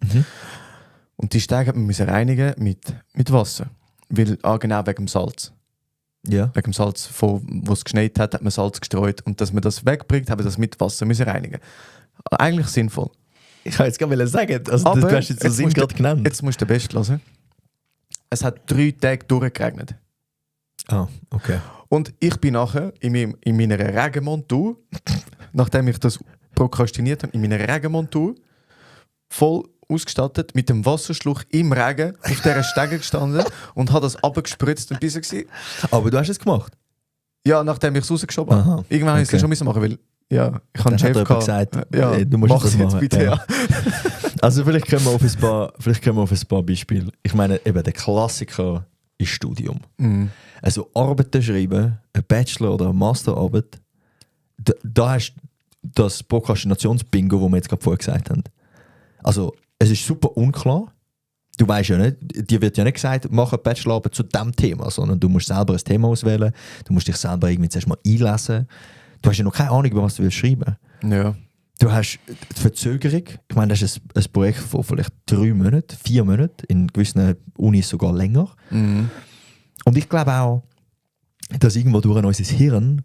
Speaker 1: Und die Steine müssen wir reinigen mit Wasser. Weil, genau wegen dem Salz.
Speaker 2: Ja.
Speaker 1: Wegen dem Salz, wo es geschneit hat, hat man Salz gestreut. Und dass man das wegbringt, haben wir das mit Wasser müssen reinigen. Eigentlich sinnvoll.
Speaker 2: Ich kann jetzt gar nicht sagen, also
Speaker 1: Aber
Speaker 2: du hast jetzt den Sinn gerade genannt.
Speaker 1: Jetzt musst du den Besten hören. Es hat 3 Tage durchgeregnet.
Speaker 2: Ah, okay.
Speaker 1: Und ich bin nachher in meiner Regenmontur, nachdem ich das prokrastiniert habe, in meiner Regenmontur, voll ausgestattet, mit dem Wasserschluch im Regen auf dieser Stege gestanden und habe das abgespritzt und bis gewesen.
Speaker 2: Aber du hast es gemacht?
Speaker 1: Ja, nachdem ich es rausgeschoben habe.
Speaker 2: Aha,
Speaker 1: Irgendwann habe ich es schon machen, weil ja, ich habe einen Chef
Speaker 2: gehabt. Gesagt,
Speaker 1: ja,
Speaker 2: du musst
Speaker 1: mach
Speaker 2: das
Speaker 1: es jetzt
Speaker 2: machen.
Speaker 1: bitte, ja.
Speaker 2: Also vielleicht kommen wir auf ein paar Beispiele. Ich meine, eben der Klassiker ist Studium.
Speaker 1: Mhm.
Speaker 2: Also Arbeiten schreiben, eine Bachelor- oder eine Masterarbeit, da hast du das Prokrastinationsbingo, das wir jetzt gerade vorher gesagt haben. Also es ist super unklar. Du weißt ja nicht, dir wird ja nicht gesagt, mach eine Bachelorarbeit zu diesem Thema, sondern du musst selber ein Thema auswählen, du musst dich selber irgendwie zuerst mal einlesen. Du hast ja noch keine Ahnung, über was du willst schreiben.
Speaker 1: Ja.
Speaker 2: Du hast die Verzögerung. Ich meine, das ist ein Projekt von vielleicht 3 Monaten, 4 Monaten, in gewissen Unis sogar länger.
Speaker 1: Mhm.
Speaker 2: Und ich glaube auch, dass irgendwo durch unser Hirn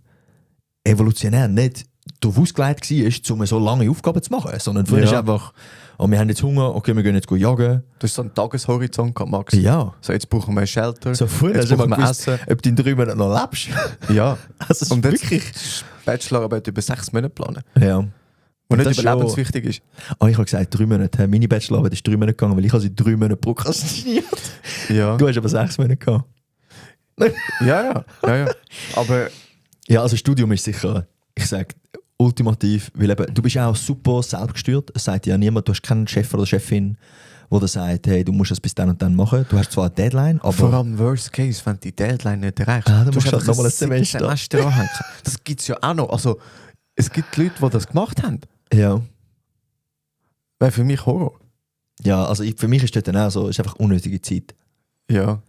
Speaker 2: evolutionär nicht darauf ausgelegt war, um so lange Aufgaben zu machen, sondern früher ist einfach, oh, wir haben jetzt Hunger, okay, wir gehen jetzt jagen.
Speaker 1: Du hast so einen Tageshorizont gehabt, Max.
Speaker 2: Ja.
Speaker 1: So, jetzt brauchen wir ein Shelter.
Speaker 2: So früher
Speaker 1: jetzt
Speaker 2: hast du immer
Speaker 1: brauchen wir
Speaker 2: gewusst,
Speaker 1: Essen.
Speaker 2: ob du in 3 Monaten noch lebst.
Speaker 1: Ja.
Speaker 2: Also
Speaker 1: Und jetzt
Speaker 2: wirklich.
Speaker 1: Bachelorarbeit über 6 Monate planen.
Speaker 2: Ja.
Speaker 1: Und nicht
Speaker 2: das
Speaker 1: überlebenswichtig ist.
Speaker 2: Oh, ich habe gesagt 3 Monate. Meine Bachelorarbeit ist 3 Monate gegangen, weil ich habe sie 3 Monate prokrastiniert.
Speaker 1: Ja.
Speaker 2: Du hast aber 6 Monate gehabt.
Speaker 1: Ja. Aber
Speaker 2: Ja, also Studium ist sicher, ich sage, ultimativ, weil eben, du bist auch super selbstgesteuert. Es sagt ja niemand, du hast keinen Chef oder Chefin, der sagt, hey, du musst das bis dann und dann machen. Du hast zwar eine Deadline, aber...
Speaker 1: vor allem Worst Case, wenn du die Deadline nicht erreichst.
Speaker 2: Ah, dann
Speaker 1: du
Speaker 2: musst
Speaker 1: hast
Speaker 2: du
Speaker 1: einfach
Speaker 2: nochmal ein Semester.
Speaker 1: anhängen. Das gibt es ja auch noch. Also, es gibt Leute, die das gemacht haben.
Speaker 2: Ja.
Speaker 1: Wäre für mich Horror.
Speaker 2: Ja, also für mich ist das dann auch so, es ist einfach unnötige Zeit.
Speaker 1: Ja.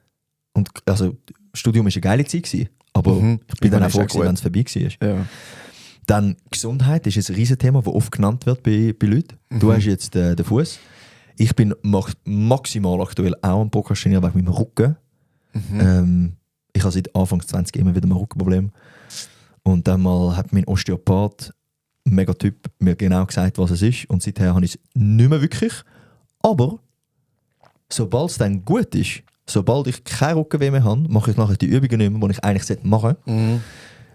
Speaker 2: Und also, Studium war eine geile Zeit gewesen, aber
Speaker 1: Mhm.
Speaker 2: ich bin dann auch
Speaker 1: Ist auch
Speaker 2: froh, wenn es vorbei war.
Speaker 1: Ja.
Speaker 2: Dann Gesundheit ist ein riesen Thema, das oft genannt wird bei Leuten. Du hast jetzt den Fuß. Ich bin maximal aktuell auch am Prokrastinieren wegen meinem Rücken. Ich habe seit Anfang 20 immer wieder ein Rückenproblem. Und dann mal hat mein Osteopath, mega Typ, mir genau gesagt, was es ist. Und seither habe ich es nicht mehr wirklich. Aber sobald es dann gut ist, sobald ich keine Rückenweh mehr habe, mache ich nachher die Übungen nicht mehr, die ich eigentlich machen sollte.
Speaker 1: Mhm.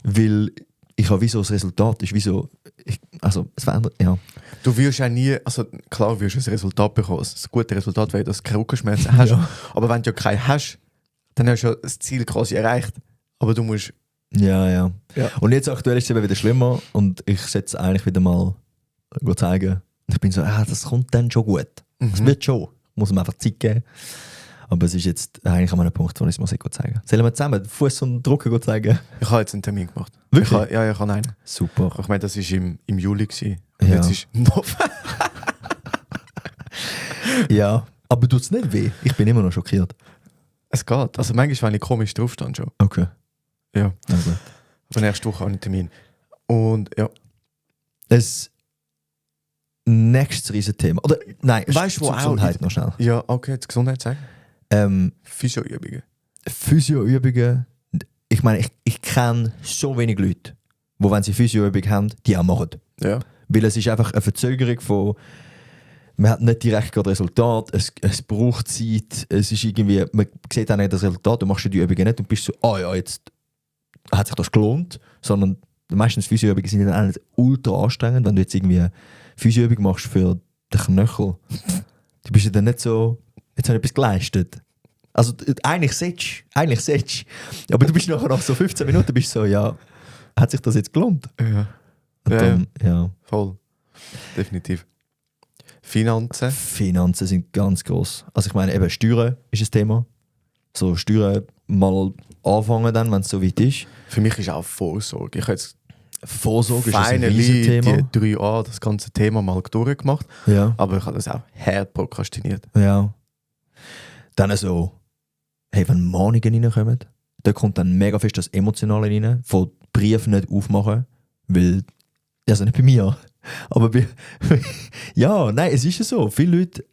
Speaker 2: Weil ich habe wie so das Resultat ist wie so, also es verändert, ja.
Speaker 1: Du wirst ja nie, also klar wirst du ein Resultat bekommen. Das gute Resultat wäre, dass du keine Rückenschmerzen hast.
Speaker 2: Ja.
Speaker 1: Aber wenn du ja keine hast, dann hast du ja das Ziel quasi erreicht. Aber du musst...
Speaker 2: Ja.
Speaker 1: Ja.
Speaker 2: Und jetzt aktuell ist es eben wieder schlimmer und ich setze eigentlich wieder mal zeigen. Und ich bin so, das kommt dann schon gut. Es wird schon. Muss man einfach Zeit geben. Aber es ist jetzt eigentlich an einem Punkt, wo ich es mal zeigen. Sollen wir zusammen den Fuß und den Rücken zeigen?
Speaker 1: Ich habe jetzt einen Termin gemacht.
Speaker 2: Wirklich?
Speaker 1: Ich habe einen.
Speaker 2: Super.
Speaker 1: Ich meine, das war im Juli. Gewesen. Und
Speaker 2: Ja.
Speaker 1: jetzt ist November.
Speaker 2: Ja. Aber tut es nicht weh? Ich bin immer noch schockiert.
Speaker 1: Es geht. Also manchmal, wenn ich komisch draufstehe schon.
Speaker 2: Okay.
Speaker 1: Ja.
Speaker 2: Also.
Speaker 1: Aber nächste Woche habe ich einen Termin. Und ja.
Speaker 2: Das nächstes Riesenthema. Oder nein,
Speaker 1: Weißt du, wo
Speaker 2: zur
Speaker 1: auch-
Speaker 2: Gesundheit noch schnell.
Speaker 1: Ja, okay, jetzt Gesundheit sagen. Physioübungen.
Speaker 2: Physioübungen. Ich meine, ich kenne so wenig Leute, die, wenn sie Physioübungen haben, die auch machen.
Speaker 1: Ja.
Speaker 2: Weil es ist einfach eine Verzögerung von, man hat nicht direkt gerade Resultat, es braucht Zeit, es ist irgendwie, man sieht auch nicht das Resultat, du machst die Übungen nicht und bist so, jetzt hat sich das gelohnt, sondern meistens Physioübungen sind dann auch nicht ultra anstrengend, wenn du jetzt irgendwie eine Physioübung machst für den Knöchel. Du bist ja dann nicht so, jetzt habe ich etwas geleistet. Also eigentlich setzt aber du bist nachher nach so 15 Minuten bist so, ja, hat sich das jetzt gelohnt?
Speaker 1: Ja.
Speaker 2: Und
Speaker 1: Ja,
Speaker 2: dann, ja.
Speaker 1: Voll. Definitiv. Finanzen.
Speaker 2: Finanzen sind ganz gross. Also ich meine, eben Steuern ist ein Thema. So Steuern mal anfangen dann, wenn es so weit ist.
Speaker 1: Für mich ist auch Vorsorge. Ich habe jetzt
Speaker 2: Vorsorge ist ein
Speaker 1: finally
Speaker 2: Riesenthema.
Speaker 1: die 3a, das ganze Thema mal durchgemacht.
Speaker 2: Ja,
Speaker 1: Aber ich habe das auch hart prokrastiniert.
Speaker 2: ja. Dann so, hey, wenn Mahnungen reinkommen, da kommt dann mega fest das Emotionale rein, von Briefen nicht aufmachen, weil, also nicht bei mir, aber ja, nein, es ist ja so, viele Leute,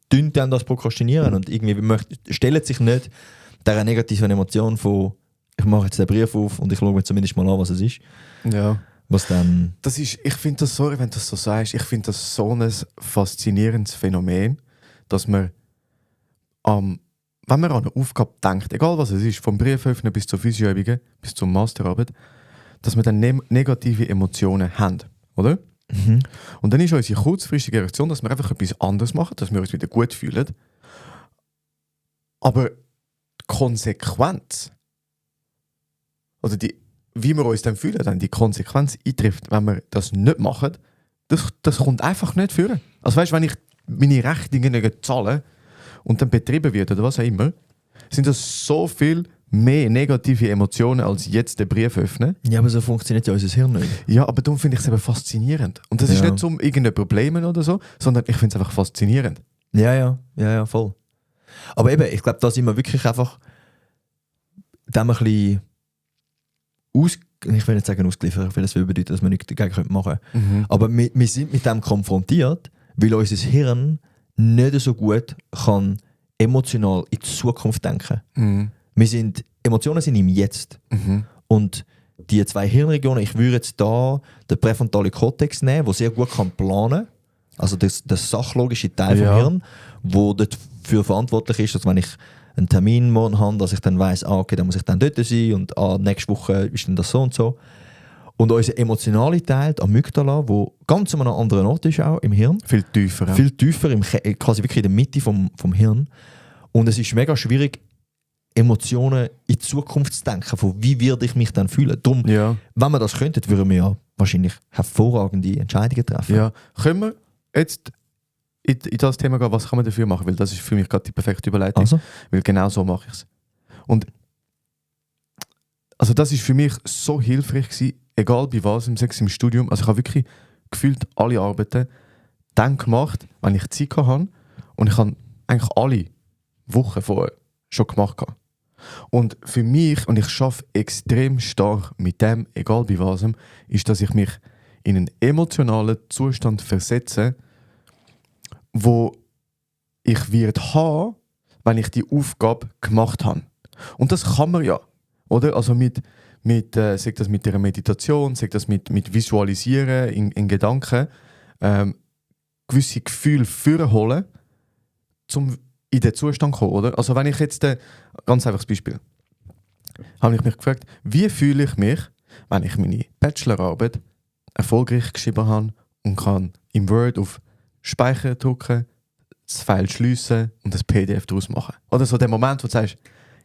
Speaker 2: tun dann das Prokrastinieren und irgendwie stellen sich nicht dieser negativen Emotion von ich mache jetzt den Brief auf und ich schaue mir zumindest mal an, was es ist.
Speaker 1: Ja.
Speaker 2: Was dann...
Speaker 1: Das ist, ich finde das, sorry, wenn du das so sagst, ich finde das so ein faszinierendes Phänomen, dass man wenn man an eine Aufgabe denkt, egal was es ist, vom Brief öffnen bis zur Physioübungen, bis zur Masterarbeit, dass wir dann negative Emotionen haben, oder?
Speaker 2: Mhm.
Speaker 1: Und dann ist unsere kurzfristige Reaktion, dass wir einfach etwas anderes machen, dass wir uns wieder gut fühlen. Aber die Konsequenz, oder wie wir uns dann fühlen, dann die Konsequenz eintrifft, wenn wir das nicht machen, das kommt einfach nicht führen. Also weißt du, wenn ich meine Rechnungen nicht zahle und dann betrieben wird oder was auch immer, sind das so viel mehr negative Emotionen als jetzt den Brief öffnen.
Speaker 2: Ja, aber so funktioniert ja unser Hirn nicht.
Speaker 1: Ja, aber darum finde ich es eben faszinierend. Und das ist nicht um irgendein Problem oder so, sondern ich finde es einfach faszinierend.
Speaker 2: Ja, voll. Aber eben, ich glaube, da sind wir wirklich einfach dem ein bisschen ich will nicht sagen ausgeliefert, weil das will bedeuten, dass wir nichts dagegen machen können.
Speaker 1: Mhm.
Speaker 2: Aber wir sind mit dem konfrontiert, weil unser Hirn nicht so gut kann emotional in die Zukunft denken.
Speaker 1: Mhm.
Speaker 2: Emotionen sind im Jetzt.
Speaker 1: Mhm.
Speaker 2: Und die 2 Hirnregionen, ich würde jetzt da den präfrontalen Kortex nehmen, der sehr gut kann planen, also das sachlogische Teil vom Hirn, wo dafür verantwortlich ist, dass wenn ich einen Termin morgen habe, dass ich dann weiss, okay, dann muss ich dann dort sein und nächste Woche ist dann das so und so. Und unser emotionale Teil, die Amygdala, wo ganz an einem anderen Ort ist auch im Hirn.
Speaker 1: Viel tiefer.
Speaker 2: Viel tiefer, quasi wirklich in der Mitte vom Hirn. Und es ist mega schwierig, Emotionen in die Zukunft zu denken, von wie werde ich mich dann fühlen. Darum, wenn wir das könnten, würden wir ja wahrscheinlich hervorragende Entscheidungen treffen.
Speaker 1: Ja, können wir jetzt in das Thema gehen, was kann man dafür machen? Weil das ist für mich gerade die perfekte Überleitung.
Speaker 2: Also?
Speaker 1: Weil genau so mache ich es. Und also das ist für mich so hilfreich gewesen, egal bei was, im Studium. Also ich habe wirklich gefühlt alle Arbeiten dann gemacht, wenn ich Zeit hatte. Und ich habe eigentlich alle Wochen vorher schon gemacht. Und für mich, und ich arbeite extrem stark mit dem, egal bei was, ist, dass ich mich in einen emotionalen Zustand versetze, wo ich wird haben, wenn ich die Aufgabe gemacht habe. Und das kann man ja, oder? Also sagt das mit der Meditation, sagt das mit Visualisieren in Gedanken, gewisse Gefühle vorholen, um in den Zustand zu kommen, oder? Also wenn ich jetzt, ganz einfaches Beispiel, habe ich mich gefragt, wie fühle ich mich, wenn ich meine Bachelorarbeit erfolgreich geschrieben habe und kann im Word auf Speichern drücken, das File schliessen und das PDF daraus machen. Oder so der Moment, wo du sagst,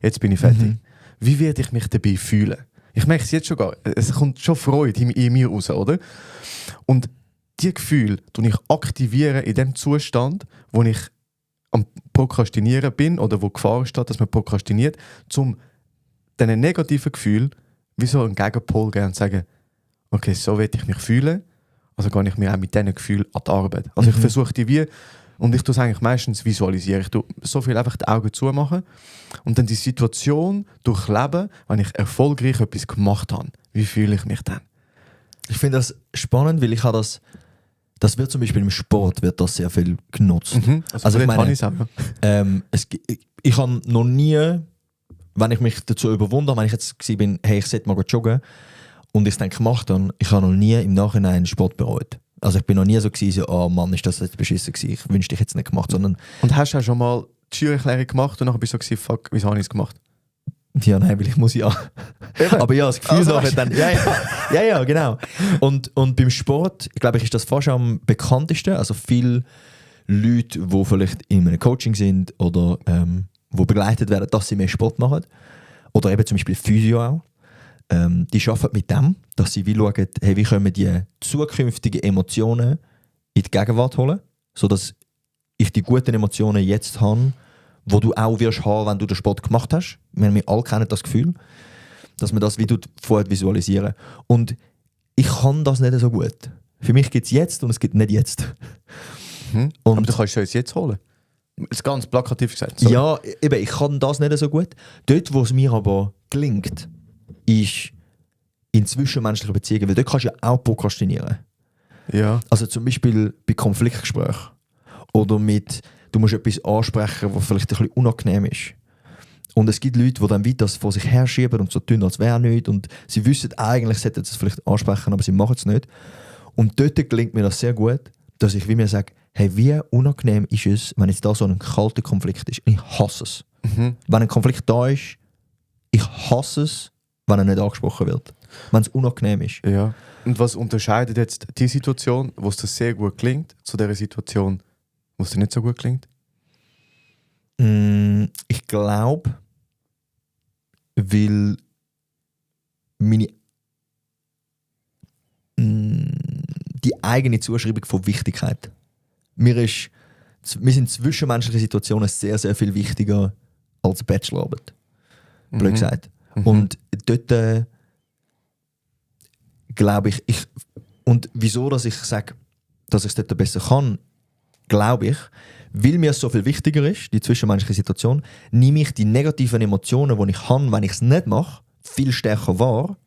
Speaker 1: jetzt bin ich fertig. Mhm. Wie werde ich mich dabei fühlen? Ich merke es jetzt schon gar. Es kommt schon Freude in mir raus, oder? Und diese Gefühle aktiviere ich in dem Zustand, wo ich am Prokrastinieren bin oder wo Gefahr steht, dass man prokrastiniert, um diesen negativen Gefühl wie so einen Gegenpol geben und sagen, okay, so will ich mich fühlen, also gehe ich mir auch mit diesen Gefühlen an die Arbeit. Also ich versuche die und ich tue es eigentlich meistens visualisieren. Ich tue so viel einfach die Augen zumachen und dann die Situation durchleben, wenn ich erfolgreich etwas gemacht habe. Wie fühle ich mich dann?
Speaker 2: Ich finde das spannend, weil ich habe das wird zum Beispiel im Sport wird das sehr viel genutzt.
Speaker 1: Mhm. Also ich meine,
Speaker 2: ich habe noch nie, wenn ich mich dazu überwunden habe, wenn ich jetzt war, hey, ich sollte mal joggen und ich es dann gemacht habe, ich habe noch nie im Nachhinein Sport bereut. Also ich bin noch nie so gewesen, oh Mann, ist das jetzt beschissen gewesen, ich wünschte, ich hätte es nicht gemacht, sondern...
Speaker 1: Und hast du auch schon mal die Steuererklärung gemacht und nachher bist du so gewesen, fuck, wieso habe ich es gemacht?
Speaker 2: Ja, nein, weil ich muss ja. Aber ja, das Gefühl also, nachher dann... Ja, genau. Und beim Sport, glaube ich, ist das fast am bekanntesten. Also viele Leute, die vielleicht in einem Coaching sind oder die begleitet werden, dass sie mehr Sport machen. Oder eben zum Beispiel Physio auch. Die arbeiten mit dem, dass sie wie schauen, hey, wie können wir die zukünftigen Emotionen in die Gegenwart holen, sodass ich die guten Emotionen jetzt habe, wo du auch wirst haben, wenn du den Sport gemacht hast. Wir alle kennen das Gefühl, dass man das wie du vorher visualisieren. Und ich kann das nicht so gut. Für mich gibt es jetzt und es gibt nicht jetzt.
Speaker 1: Und aber du kannst es jetzt holen. Das ist ganz plakativ gesagt. Sorry.
Speaker 2: Ja, eben, ich kann das nicht so gut. Dort, wo es mir aber gelingt, ist in zwischenmenschlichen Beziehungen, weil dort kannst du ja auch prokrastinieren.
Speaker 1: Ja.
Speaker 2: Also zum Beispiel bei Konfliktgesprächen oder mit du musst etwas ansprechen, was vielleicht ein bisschen unangenehm ist. Und es gibt Leute, die dann weit das vor sich herschieben und so tun, als wäre nichts. Und sie wissen eigentlich, sie sollten es vielleicht ansprechen, aber sie machen es nicht. Und dort gelingt mir das sehr gut, dass ich wie mir sage, hey, wie unangenehm ist es, wenn jetzt da so ein kalter Konflikt ist. Ich hasse es. Wenn ein Konflikt da ist, ich hasse es, wenn er nicht angesprochen wird. Wenn es unangenehm ist.
Speaker 1: Ja. Und was unterscheidet jetzt die Situation, wo es dir sehr gut klingt, zu der Situation, wo es dir nicht so gut klingt?
Speaker 2: Ich glaube, weil die eigene Zuschreibung von Wichtigkeit. Mir sind zwischenmenschliche Situationen sehr, sehr viel wichtiger als Bachelorarbeit. Blöd gesagt. Und dort glaube ich, und wieso, dass ich sage, dass ich es dort besser kann, glaube ich, weil mir es so viel wichtiger ist, die zwischenmenschliche Situation, nehme ich die negativen Emotionen, die ich habe, wenn ich es nicht mache, viel stärker wahr,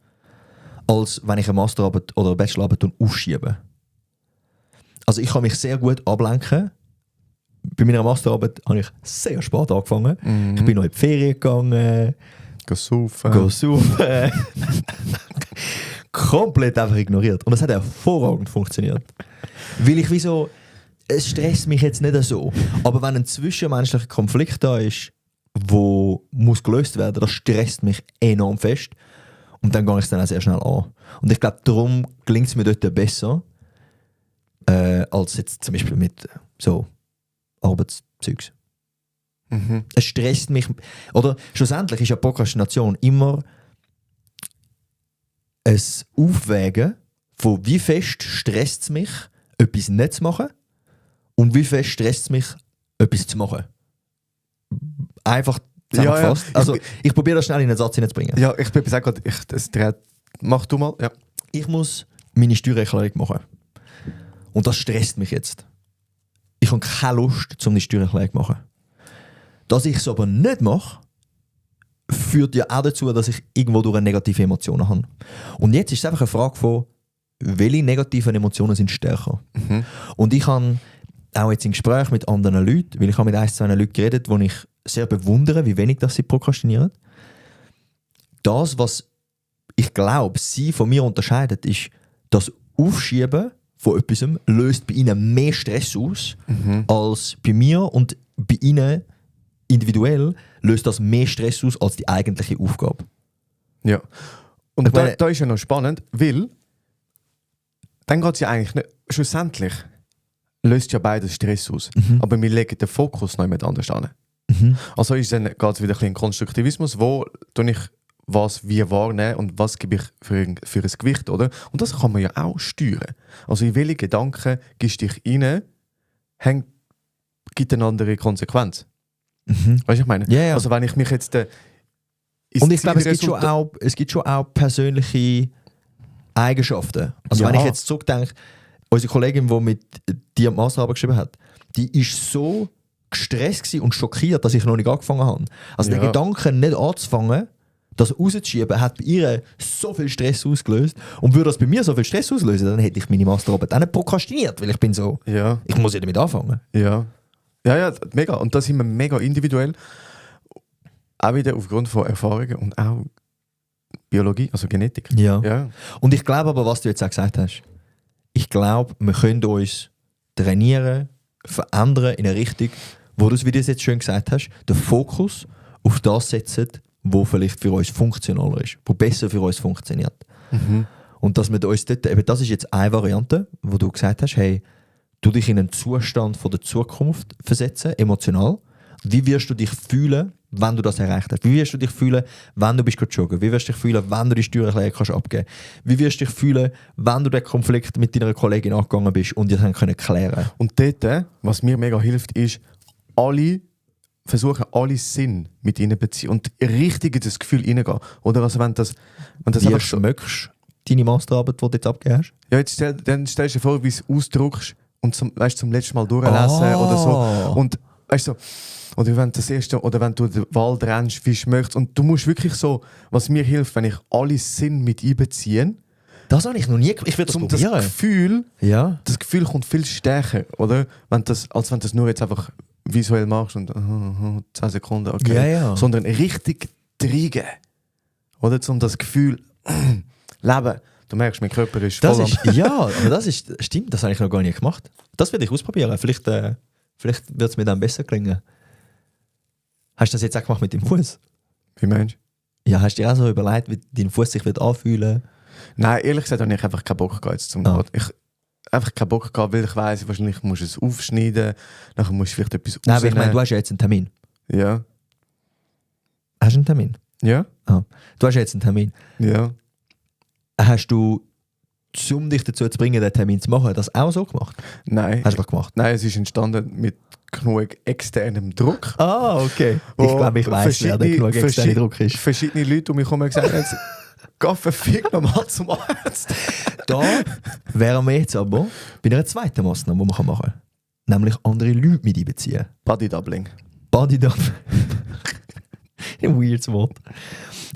Speaker 2: als wenn ich eine Masterarbeit oder eine Bachelorarbeit aufschiebe. Also ich kann mich sehr gut ablenken. Bei meiner Masterarbeit habe ich sehr spät angefangen. Ich bin noch in die Ferien gegangen.
Speaker 1: Go saufen.
Speaker 2: Komplett einfach ignoriert. Und das hat hervorragend funktioniert. Weil ich wieso, es stresst mich jetzt nicht so. Aber wenn ein zwischenmenschlicher Konflikt da ist, der muss gelöst werden, das stresst mich enorm fest. Und dann gehe ich es dann auch sehr schnell an. Und ich glaube, darum gelingt es mir dort besser, als jetzt zum Beispiel mit so Arbeitszeugs. Es stresst mich. Oder schlussendlich ist ja Prokrastination immer ein Aufwägen von wie fest stresst es mich, etwas nicht zu machen und wie fest stresst es mich, etwas zu machen. Einfach zusammengefasst. Ja. Also ich probiere das schnell in einen Satz hineinzubringen.
Speaker 1: Ja, ich bin gesagt, mach du mal. Ja.
Speaker 2: Ich muss meine Steuererklärung machen. Und das stresst mich jetzt. Ich habe keine Lust, um die Steuererklärung zu machen. Dass ich es aber nicht mache, führt ja auch dazu, dass ich irgendwo durch negative Emotionen habe. Und jetzt ist es einfach eine Frage von, welche negativen Emotionen sind stärker? Und ich habe auch jetzt im Gespräch mit anderen Leuten, weil ich habe mit 1-2 Leuten geredet, die ich sehr bewundere, wie wenig das sie prokrastinieren. Das, was ich glaube, sie von mir unterscheidet, ist, das Aufschieben von etwas löst bei ihnen mehr Stress aus als bei mir, und bei ihnen individuell löst das mehr Stress aus als die eigentliche Aufgabe.
Speaker 1: Ja. Und da ist ja noch spannend, weil dann geht es ja eigentlich nicht, schlussendlich löst ja beides Stress aus. Aber wir legen den Fokus noch jemand anders an. Also geht es wieder ein bisschen in Konstruktivismus, wo ich was wie wahrnehmen und was gebe ich für ein Gewicht, oder? Und das kann man ja auch steuern. Also in welche Gedanken gibst du dich rein, gibt eine andere Konsequenz. Weißt du, ich meine?
Speaker 2: Yeah.
Speaker 1: Also wenn ich mich jetzt
Speaker 2: und ich glaube, es gibt schon auch persönliche Eigenschaften. Also wenn ich jetzt zurückdenke, unsere Kollegin, die mit dir Masterarbeit geschrieben hat, die ist so gestresst und schockiert, dass ich noch nicht angefangen habe. Also der Gedanke, nicht anzufangen, das rauszuschieben, hat bei ihr so viel Stress ausgelöst. Und würde das bei mir so viel Stress auslösen, dann hätte ich meine Masterarbeit auch nicht prokrastiniert, weil ich bin so, ich muss ja damit anfangen.
Speaker 1: Ja, mega. Und da sind wir mega individuell. Auch wieder aufgrund von Erfahrungen und auch Biologie, also Genetik.
Speaker 2: Ja. Und ich glaube aber, was du jetzt auch gesagt hast, ich glaube, wir können uns trainieren, verändern in eine Richtung, wo du es, wie du es jetzt schön gesagt hast, den Fokus auf das setzen, wo vielleicht für uns funktionaler ist, wo besser für uns funktioniert. Und dass wir uns dort, eben das ist jetzt eine Variante, wo du gesagt hast, hey, du dich in einen Zustand von der Zukunft versetzen, emotional. Wie wirst du dich fühlen, wenn du das erreicht hast? Wie wirst du dich fühlen, wenn du bist joggen? Wie wirst du dich fühlen, wenn du die Steuererklärung kannst abgeben? Wie wirst du dich fühlen, wenn du den Konflikt mit deiner Kollegin angegangen bist und ihr dann klären können?
Speaker 1: Und dort, was mir mega hilft, ist, versuchen alle Sinn mit ihnen beziehen und richtig in das Gefühl reingehen. Oder also wenn das
Speaker 2: wie schmeckst du deine Masterarbeit, die du jetzt abgegeben hast?
Speaker 1: Ja, jetzt dann stellst du dir vor, wie du es ausdruckst und zum letzten Mal durchlesen oder so. Und weißt du, oder wenn das erste, oder wenn du den Wald rennst, wie du möchtest. Und du musst wirklich so, was mir hilft, wenn ich alle Sinn mit einbeziehe.
Speaker 2: Das habe ich noch nie. Ich würde das probieren.
Speaker 1: Das Gefühl kommt viel stärker, oder? Als wenn du das nur jetzt einfach visuell machst und 10 Sekunden, okay.
Speaker 2: Ja.
Speaker 1: Sondern richtig reingeben. Oder um das Gefühl leben. Du merkst, mein Körper ist voll
Speaker 2: aber das ist, stimmt, das habe ich noch gar nicht gemacht. Das werde ich ausprobieren. Vielleicht wird es mir dann besser gelingen. Hast du das jetzt auch gemacht mit dem Fuß?
Speaker 1: Wie meinst du?
Speaker 2: Ja, hast du dir auch so überlegt, wie dein Fuß sich wird anfühlen?
Speaker 1: Nein, ehrlich gesagt habe ich einfach keinen Bock gehabt jetzt zum Ich einfach keinen Bock gehabt, weil ich weiss, wahrscheinlich musst du es aufschneiden, nachher musst du vielleicht etwas
Speaker 2: Nein, aber ich meine, du hast ja jetzt einen Termin.
Speaker 1: Ja.
Speaker 2: Hast du einen Termin?
Speaker 1: Ja.
Speaker 2: Du hast ja jetzt einen Termin.
Speaker 1: Ja.
Speaker 2: Hast du, um dich dazu zu bringen, den Termin zu machen, das auch so gemacht?
Speaker 1: Nein.
Speaker 2: Hast du das gemacht?
Speaker 1: Nein, es ist entstanden mit genug externem Druck.
Speaker 2: Okay. Ich glaube, ich weiss, wer der genug externer Druck ist.
Speaker 1: Verschiedene Leute um mich herum gesagt haben, geh verfickt nochmal zum Arzt.
Speaker 2: Da wären wir jetzt aber bei einer zweiten Massnahme, die man machen kann. Nämlich andere Leute mit einbeziehen.
Speaker 1: Body Doubling.
Speaker 2: Body Doubling. Ein weirdes Wort.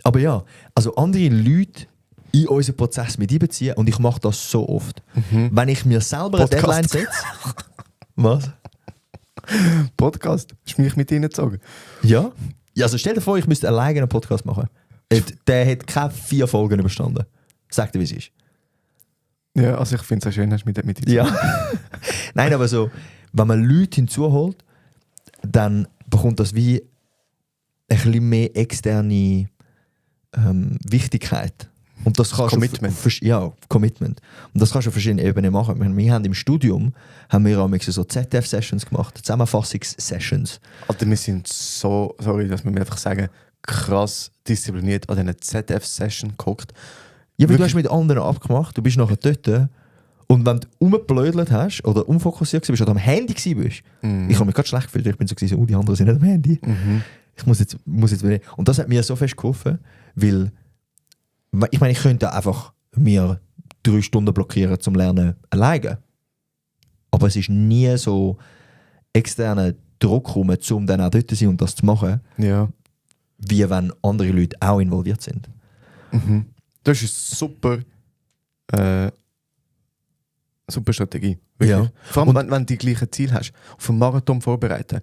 Speaker 2: Aber ja, also andere Leute in unseren Prozess mit einbeziehen und ich mache das so oft. Wenn ich mir selber eine Deadline setze. Was?
Speaker 1: Podcast? Ist mich mit ihnen gezogen?
Speaker 2: Ja. Also stell dir vor, ich müsste alleine einen Podcast machen. Der hat keine 4 Folgen überstanden. Sag dir, wie es ist.
Speaker 1: Ja, also ich finde es auch schön, dass du mit
Speaker 2: Ja. Nein, aber so, wenn man Leute hinzuholt, dann bekommt das wie ein bisschen mehr externe Wichtigkeit. Und das kannst
Speaker 1: Commitment.
Speaker 2: Commitment. Und das kannst du auf verschiedenen Ebenen machen. Wir haben im Studium auch so ZDF-Sessions gemacht, Zusammenfassungs-Sessions.
Speaker 1: Alter, wir sind so, sorry, dass wir mir einfach sagen, krass diszipliniert an diesen ZDF-Session geguckt.
Speaker 2: Ja, weil du hast mit anderen abgemacht, du bist nachher dort und wenn du rumgeblödelt hast oder unfokussiert bist oder am Handy bist, ich habe mich gerade schlecht gefühlt, ich bin so gewesen, die anderen sind nicht am Handy. Ich muss jetzt wieder. Und das hat mir so fest geholfen, weil ich meine, ich könnte einfach mir 3 Stunden blockieren zum Lernen alleine. Aber es ist nie so externer Druck rum, um dann auch dort zu sein und das zu machen, wie wenn andere Leute auch involviert sind.
Speaker 1: Das ist eine super Strategie. Wirklich.
Speaker 2: Ja.
Speaker 1: Vor allem, wenn du die gleichen Ziele hast, auf einen Marathon vorbereiten.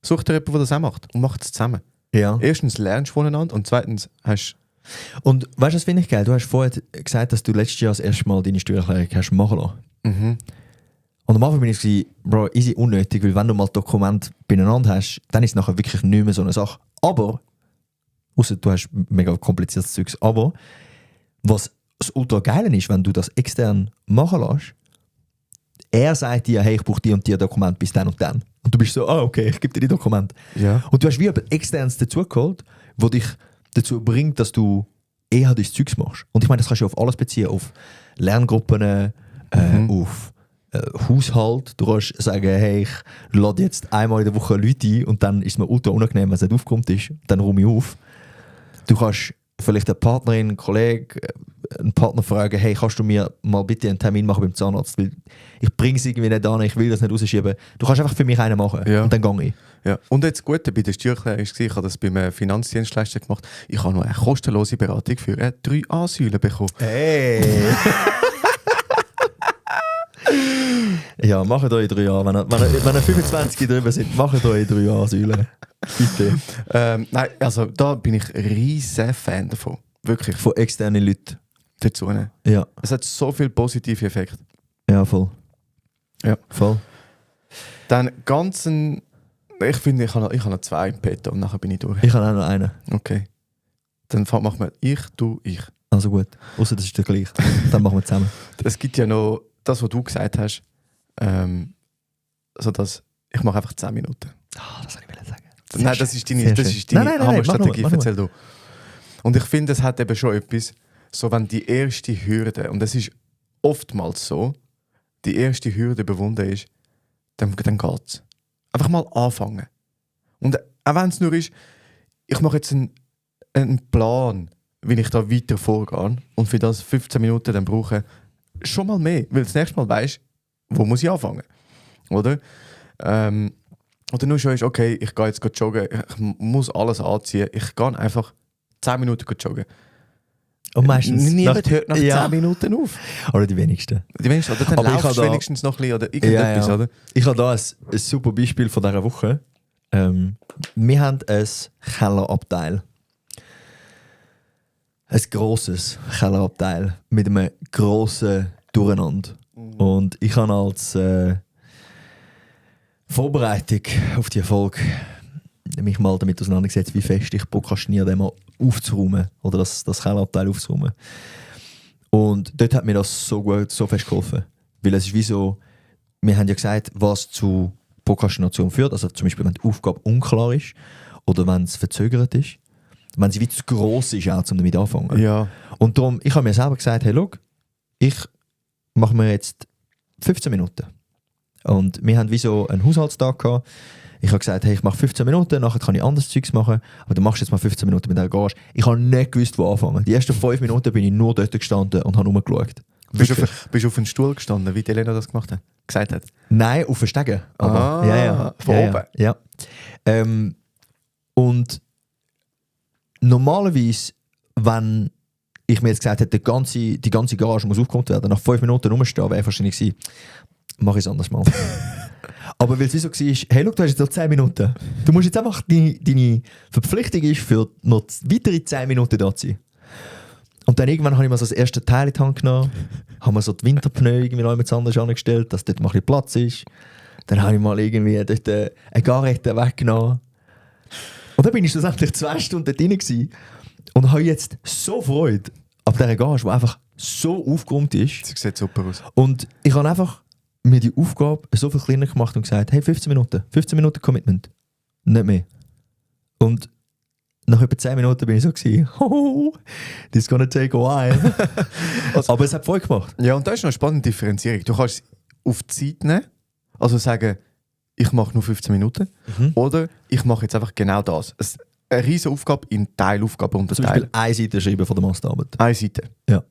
Speaker 1: Such dir jemanden, der das auch macht und macht es zusammen.
Speaker 2: Ja.
Speaker 1: Erstens lernst du voneinander und zweitens hast
Speaker 2: und weißt du, das finde ich geil. Du hast vorher gesagt, dass du letztes Jahr das erste Mal deine Steuererklärung hast machen lassen. Und am Anfang bin ich so, Bro, easy unnötig, weil wenn du mal Dokumente beieinander hast, dann ist es nachher wirklich nicht mehr so eine Sache. Aber, ausser du hast mega kompliziertes Zeugs, aber was das ultra Geile ist, wenn du das extern machen lässt, er sagt dir, hey, ich brauche die und die Dokumente bis dann und dann. Und du bist so, okay, ich gebe dir die Dokumente.
Speaker 1: Ja.
Speaker 2: Und du hast wie etwas Externes dazugeholt, wo dich dazu bringt, dass du eher dein Zeugs machst. Und ich meine, das kannst du auf alles beziehen, auf Lerngruppen, auf Haushalt. Du kannst sagen, hey, ich lade jetzt einmal in der Woche Leute ein und dann ist es mir ultra unangenehm, wenn es nicht aufkommt, dann räume ich auf. Du kannst vielleicht eine Partnerin, einen Kollegen, einen Partner fragen, hey, kannst du mir mal bitte einen Termin machen beim Zahnarzt? Weil ich bringe es irgendwie nicht an, ich will das nicht rausschieben. Du kannst einfach für mich einen machen und dann gehe ich.
Speaker 1: Ja. Und jetzt gut, bei der Steuererklärung war, ich habe das beim Finanzdienstleister gemacht, ich habe noch eine kostenlose Beratung für 3 Asylen bekommen.
Speaker 2: Hey! Ja, macht euch 3 Jahre. Wenn ihr 25 drüber sind, macht euch 3 Jahre Asylen. Bitte.
Speaker 1: Nein, also da bin ich ein riesen Fan davon. Wirklich.
Speaker 2: Von externen Leuten.
Speaker 1: Dazu.
Speaker 2: Ja.
Speaker 1: Es hat so viele positive Effekte.
Speaker 2: Ja, voll.
Speaker 1: Ja.
Speaker 2: Voll.
Speaker 1: Dann ich finde, ich habe noch 2 im Petto und nachher bin ich durch.
Speaker 2: Ich habe auch noch einen.
Speaker 1: Okay. Dann machen wir ich, du, ich.
Speaker 2: Also gut. Außer das ist der gleich. Dann machen wir zusammen.
Speaker 1: Es gibt ja noch das, was du gesagt hast. Also das, ich mache einfach 10 Minuten.
Speaker 2: Das soll ich sagen.
Speaker 1: Nein, das ist deine Hammerstrategie. Erzähl du. Und ich finde, es hat eben schon etwas, so wenn die erste Hürde, und das ist oftmals so, die erste Hürde überwunden ist, dann geht's. Einfach mal anfangen. Und auch wenn es nur ist, ich mache jetzt einen Plan, wie ich da weiter vorgehe und für das 15 Minuten dann brauche, schon mal mehr, weil du das nächste Mal weißt, wo muss ich anfangen. Oder? Oder nur schon ist, okay, ich gehe jetzt joggen, ich muss alles anziehen, ich gehe einfach 10 Minuten joggen.
Speaker 2: Und meistens
Speaker 1: niemand hört nach 10 Minuten auf.
Speaker 2: Oder die wenigsten.
Speaker 1: Die wenigsten, oder dann laufst du wenigstens noch ein bisschen oder irgendetwas, oder?
Speaker 2: Ich habe da ein super Beispiel von dieser Woche. Wir haben ein Kellerabteil. Ein grosses Kellerabteil mit einem grossen Durcheinander. Und ich habe als Vorbereitung auf die Folge mich mal damit auseinandergesetzt, wie fest ich prokrastiniere, den mal aufzuräumen oder das Kellerabteil aufzuräumen. Und dort hat mir das so gut, so fest geholfen. Weil es ist wie so, wir haben ja gesagt, was zu Prokrastination führt. Also zum Beispiel, wenn die Aufgabe unklar ist oder wenn es verzögert ist. Wenn sie wie zu gross ist, auch, um damit anfangen.
Speaker 1: Ja.
Speaker 2: Und darum, ich habe mir selber gesagt, hey, schau, ich mache mir jetzt 15 Minuten. Und wir haben wie so einen Haushaltstag gehabt. Ich habe gesagt, hey, ich mache 15 Minuten, nachher kann ich anderes Zeugs machen, aber du machst jetzt mal 15 Minuten mit der Garage. Ich habe nicht gewusst, wo anfangen. Die ersten 5 Minuten bin ich nur dort gestanden und habe rumgeschaut.
Speaker 1: Bist du auf einem Stuhl gestanden, wie Elena das gesagt hat?
Speaker 2: Nein, auf den Stegen. Aber,
Speaker 1: von oben?
Speaker 2: Ja. Und normalerweise, wenn ich mir jetzt gesagt hätte, die ganze Garage muss aufgeräumt werden, nach 5 Minuten rumstehen, wäre wahrscheinlich gewesen, mache ich es anders mal. Aber weil es so war, hey, look, du hast jetzt noch 10 Minuten. Du musst jetzt einfach, deine Verpflichtung ist, für noch weitere 10 Minuten da zu sein. Und dann irgendwann habe ich mir so das erste Teil in die Hand genommen, habe mir so die Winterpneu irgendwie noch jemand anderes angestellt, dass dort mal ein bisschen Platz ist. Dann habe ich mal irgendwie dort eine Garette weggenommen. Und dann bin ich schlussendlich 2 Stunden dort drin gewesen und habe jetzt so Freude an dieser Garage, die einfach so aufgeräumt ist.
Speaker 1: Sie sieht super aus.
Speaker 2: Und ich habe einfach mir die Aufgabe so viel kleiner gemacht und gesagt, hey, 15 Minuten Commitment. Nicht mehr. Und nach etwa 10 Minuten bin ich so gewesen, oh, this is gonna take a while. Aber es hat voll gemacht.
Speaker 1: Ja, und da ist noch eine spannende Differenzierung. Du kannst es auf die Zeit nehmen, also sagen, ich mache nur 15 Minuten, oder ich mache jetzt einfach genau das. Eine riesige Aufgabe in Teilaufgaben unterteilen.
Speaker 2: Zum Beispiel eine Seite schreiben von der Masterarbeit.
Speaker 1: Eine Seite.
Speaker 2: Ja.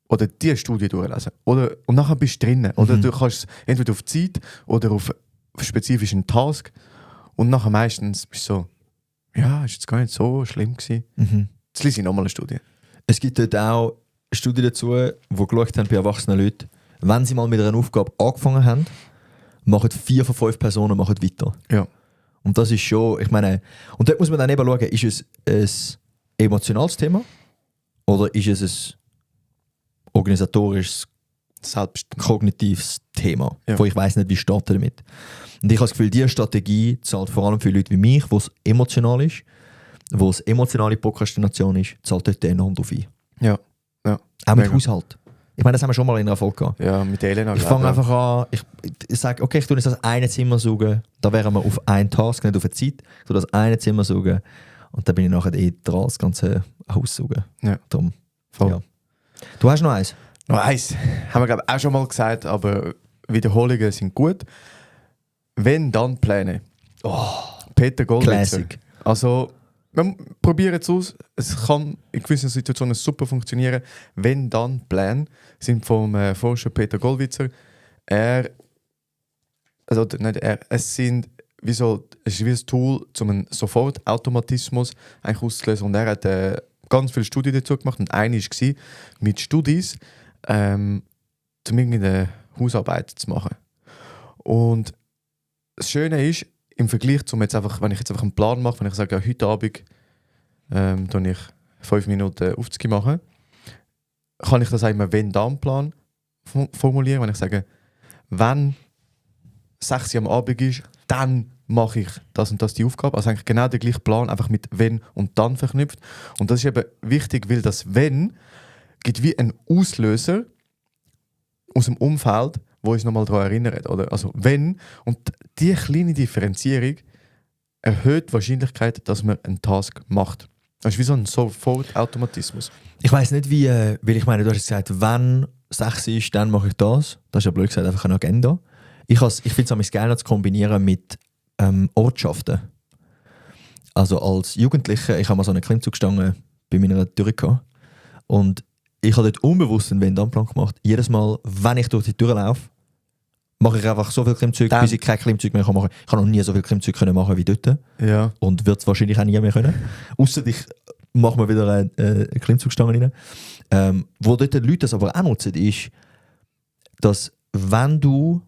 Speaker 1: Oder die Studie durchlesen. Und nachher bist du drinnen. Oder du kannst es entweder auf Zeit oder auf spezifischen Task. Und nachher meistens bist du so, ja, ist jetzt gar nicht so schlimm gewesen. Jetzt lese ich nochmal eine Studie.
Speaker 2: Es gibt dort auch Studien dazu, die geschaut haben bei erwachsenen Leuten, wenn sie mal mit einer Aufgabe angefangen haben, machen 4 von 5 Personen weiter.
Speaker 1: Ja.
Speaker 2: Und das ist schon, ich meine, und dort muss man dann eben schauen, ist es ein emotionales Thema oder ist es ein organisatorisches, kognitives Thema, wo ich weiss nicht, wie starten damit. Und ich habe das Gefühl, diese Strategie zahlt vor allem für Leute wie mich, wo es emotional ist, wo es emotionale Prokrastination ist, zahlt dort enorm drauf ein.
Speaker 1: Ja.
Speaker 2: Auch mit Haushalt. Ich meine, das haben wir schon mal in einer Folge gehabt.
Speaker 1: Ja, mit Elena.
Speaker 2: Ich fange einfach an, ich sage, okay, ich tue jetzt das eine Zimmer saugen, da wären wir auf einen Task, nicht auf eine Zeit, ich tue das eine Zimmer saugen und dann bin ich nachher dran, das ganze Haus saugen.
Speaker 1: Ja.
Speaker 2: Darum,
Speaker 1: voll.
Speaker 2: Ja. Du hast noch eins?
Speaker 1: Noch eins. Haben wir, glaube ich, auch schon mal gesagt, aber Wiederholungen sind gut. Wenn, dann Pläne. Peter Goldwitzer.
Speaker 2: Classic.
Speaker 1: Also, wir probieren es aus. Es kann in gewissen Situationen super funktionieren. Wenn, dann Pläne sind vom Forscher Peter Goldwitzer. Es ist wie ein Tool, um einen Sofortautomatismus eigentlich auszulösen. Und er hat ganz viele Studien dazu gemacht. Und eine war mit Studis, um irgendeine Hausarbeit zu machen. Und das Schöne ist, im Vergleich zum jetzt einfach, wenn ich jetzt einfach einen Plan mache, wenn ich sage, ja, heute Abend mache ich 5 Minuten Aufzüge machen, kann ich das auch immer Wenn-Dann-Plan formulieren. Wenn ich sage, wenn 6 Uhr am Abend ist, dann mache ich das und das die Aufgabe. Also eigentlich genau der gleiche Plan, einfach mit Wenn und Dann verknüpft. Und das ist eben wichtig, weil das Wenn gibt wie einen Auslöser aus dem Umfeld, wo uns nochmal daran erinnert. Oder? Also wenn, und diese kleine Differenzierung erhöht die Wahrscheinlichkeit, dass man einen Task macht. Das ist wie so ein Sofortautomatismus.
Speaker 2: Ich weiss nicht, wie, weil ich meine, du hast gesagt, wenn 6 ist, dann mache ich das. Das ist ja blöd gesagt, einfach eine Agenda. Ich finde es gerne zu kombinieren mit Ortschaften. Also als Jugendlicher, ich habe mal so eine Klimmzugstange bei meiner Tür gehabt. Und ich habe dort unbewusst einen Wenn-Dann-Plan gemacht. Jedes Mal, wenn ich durch die Tür laufe, mache ich einfach so viel Klimmzüge, bis ich kein Klimmzug mehr machen kann. Ich habe noch nie so viel Klimmzüge machen wie dort.
Speaker 1: Ja.
Speaker 2: Und wird es wahrscheinlich auch nie mehr können. Ausser ich machen wir wieder eine Klimmzugstange rein. Wo dort die Leute das aber auch nutzen, ist, dass wenn du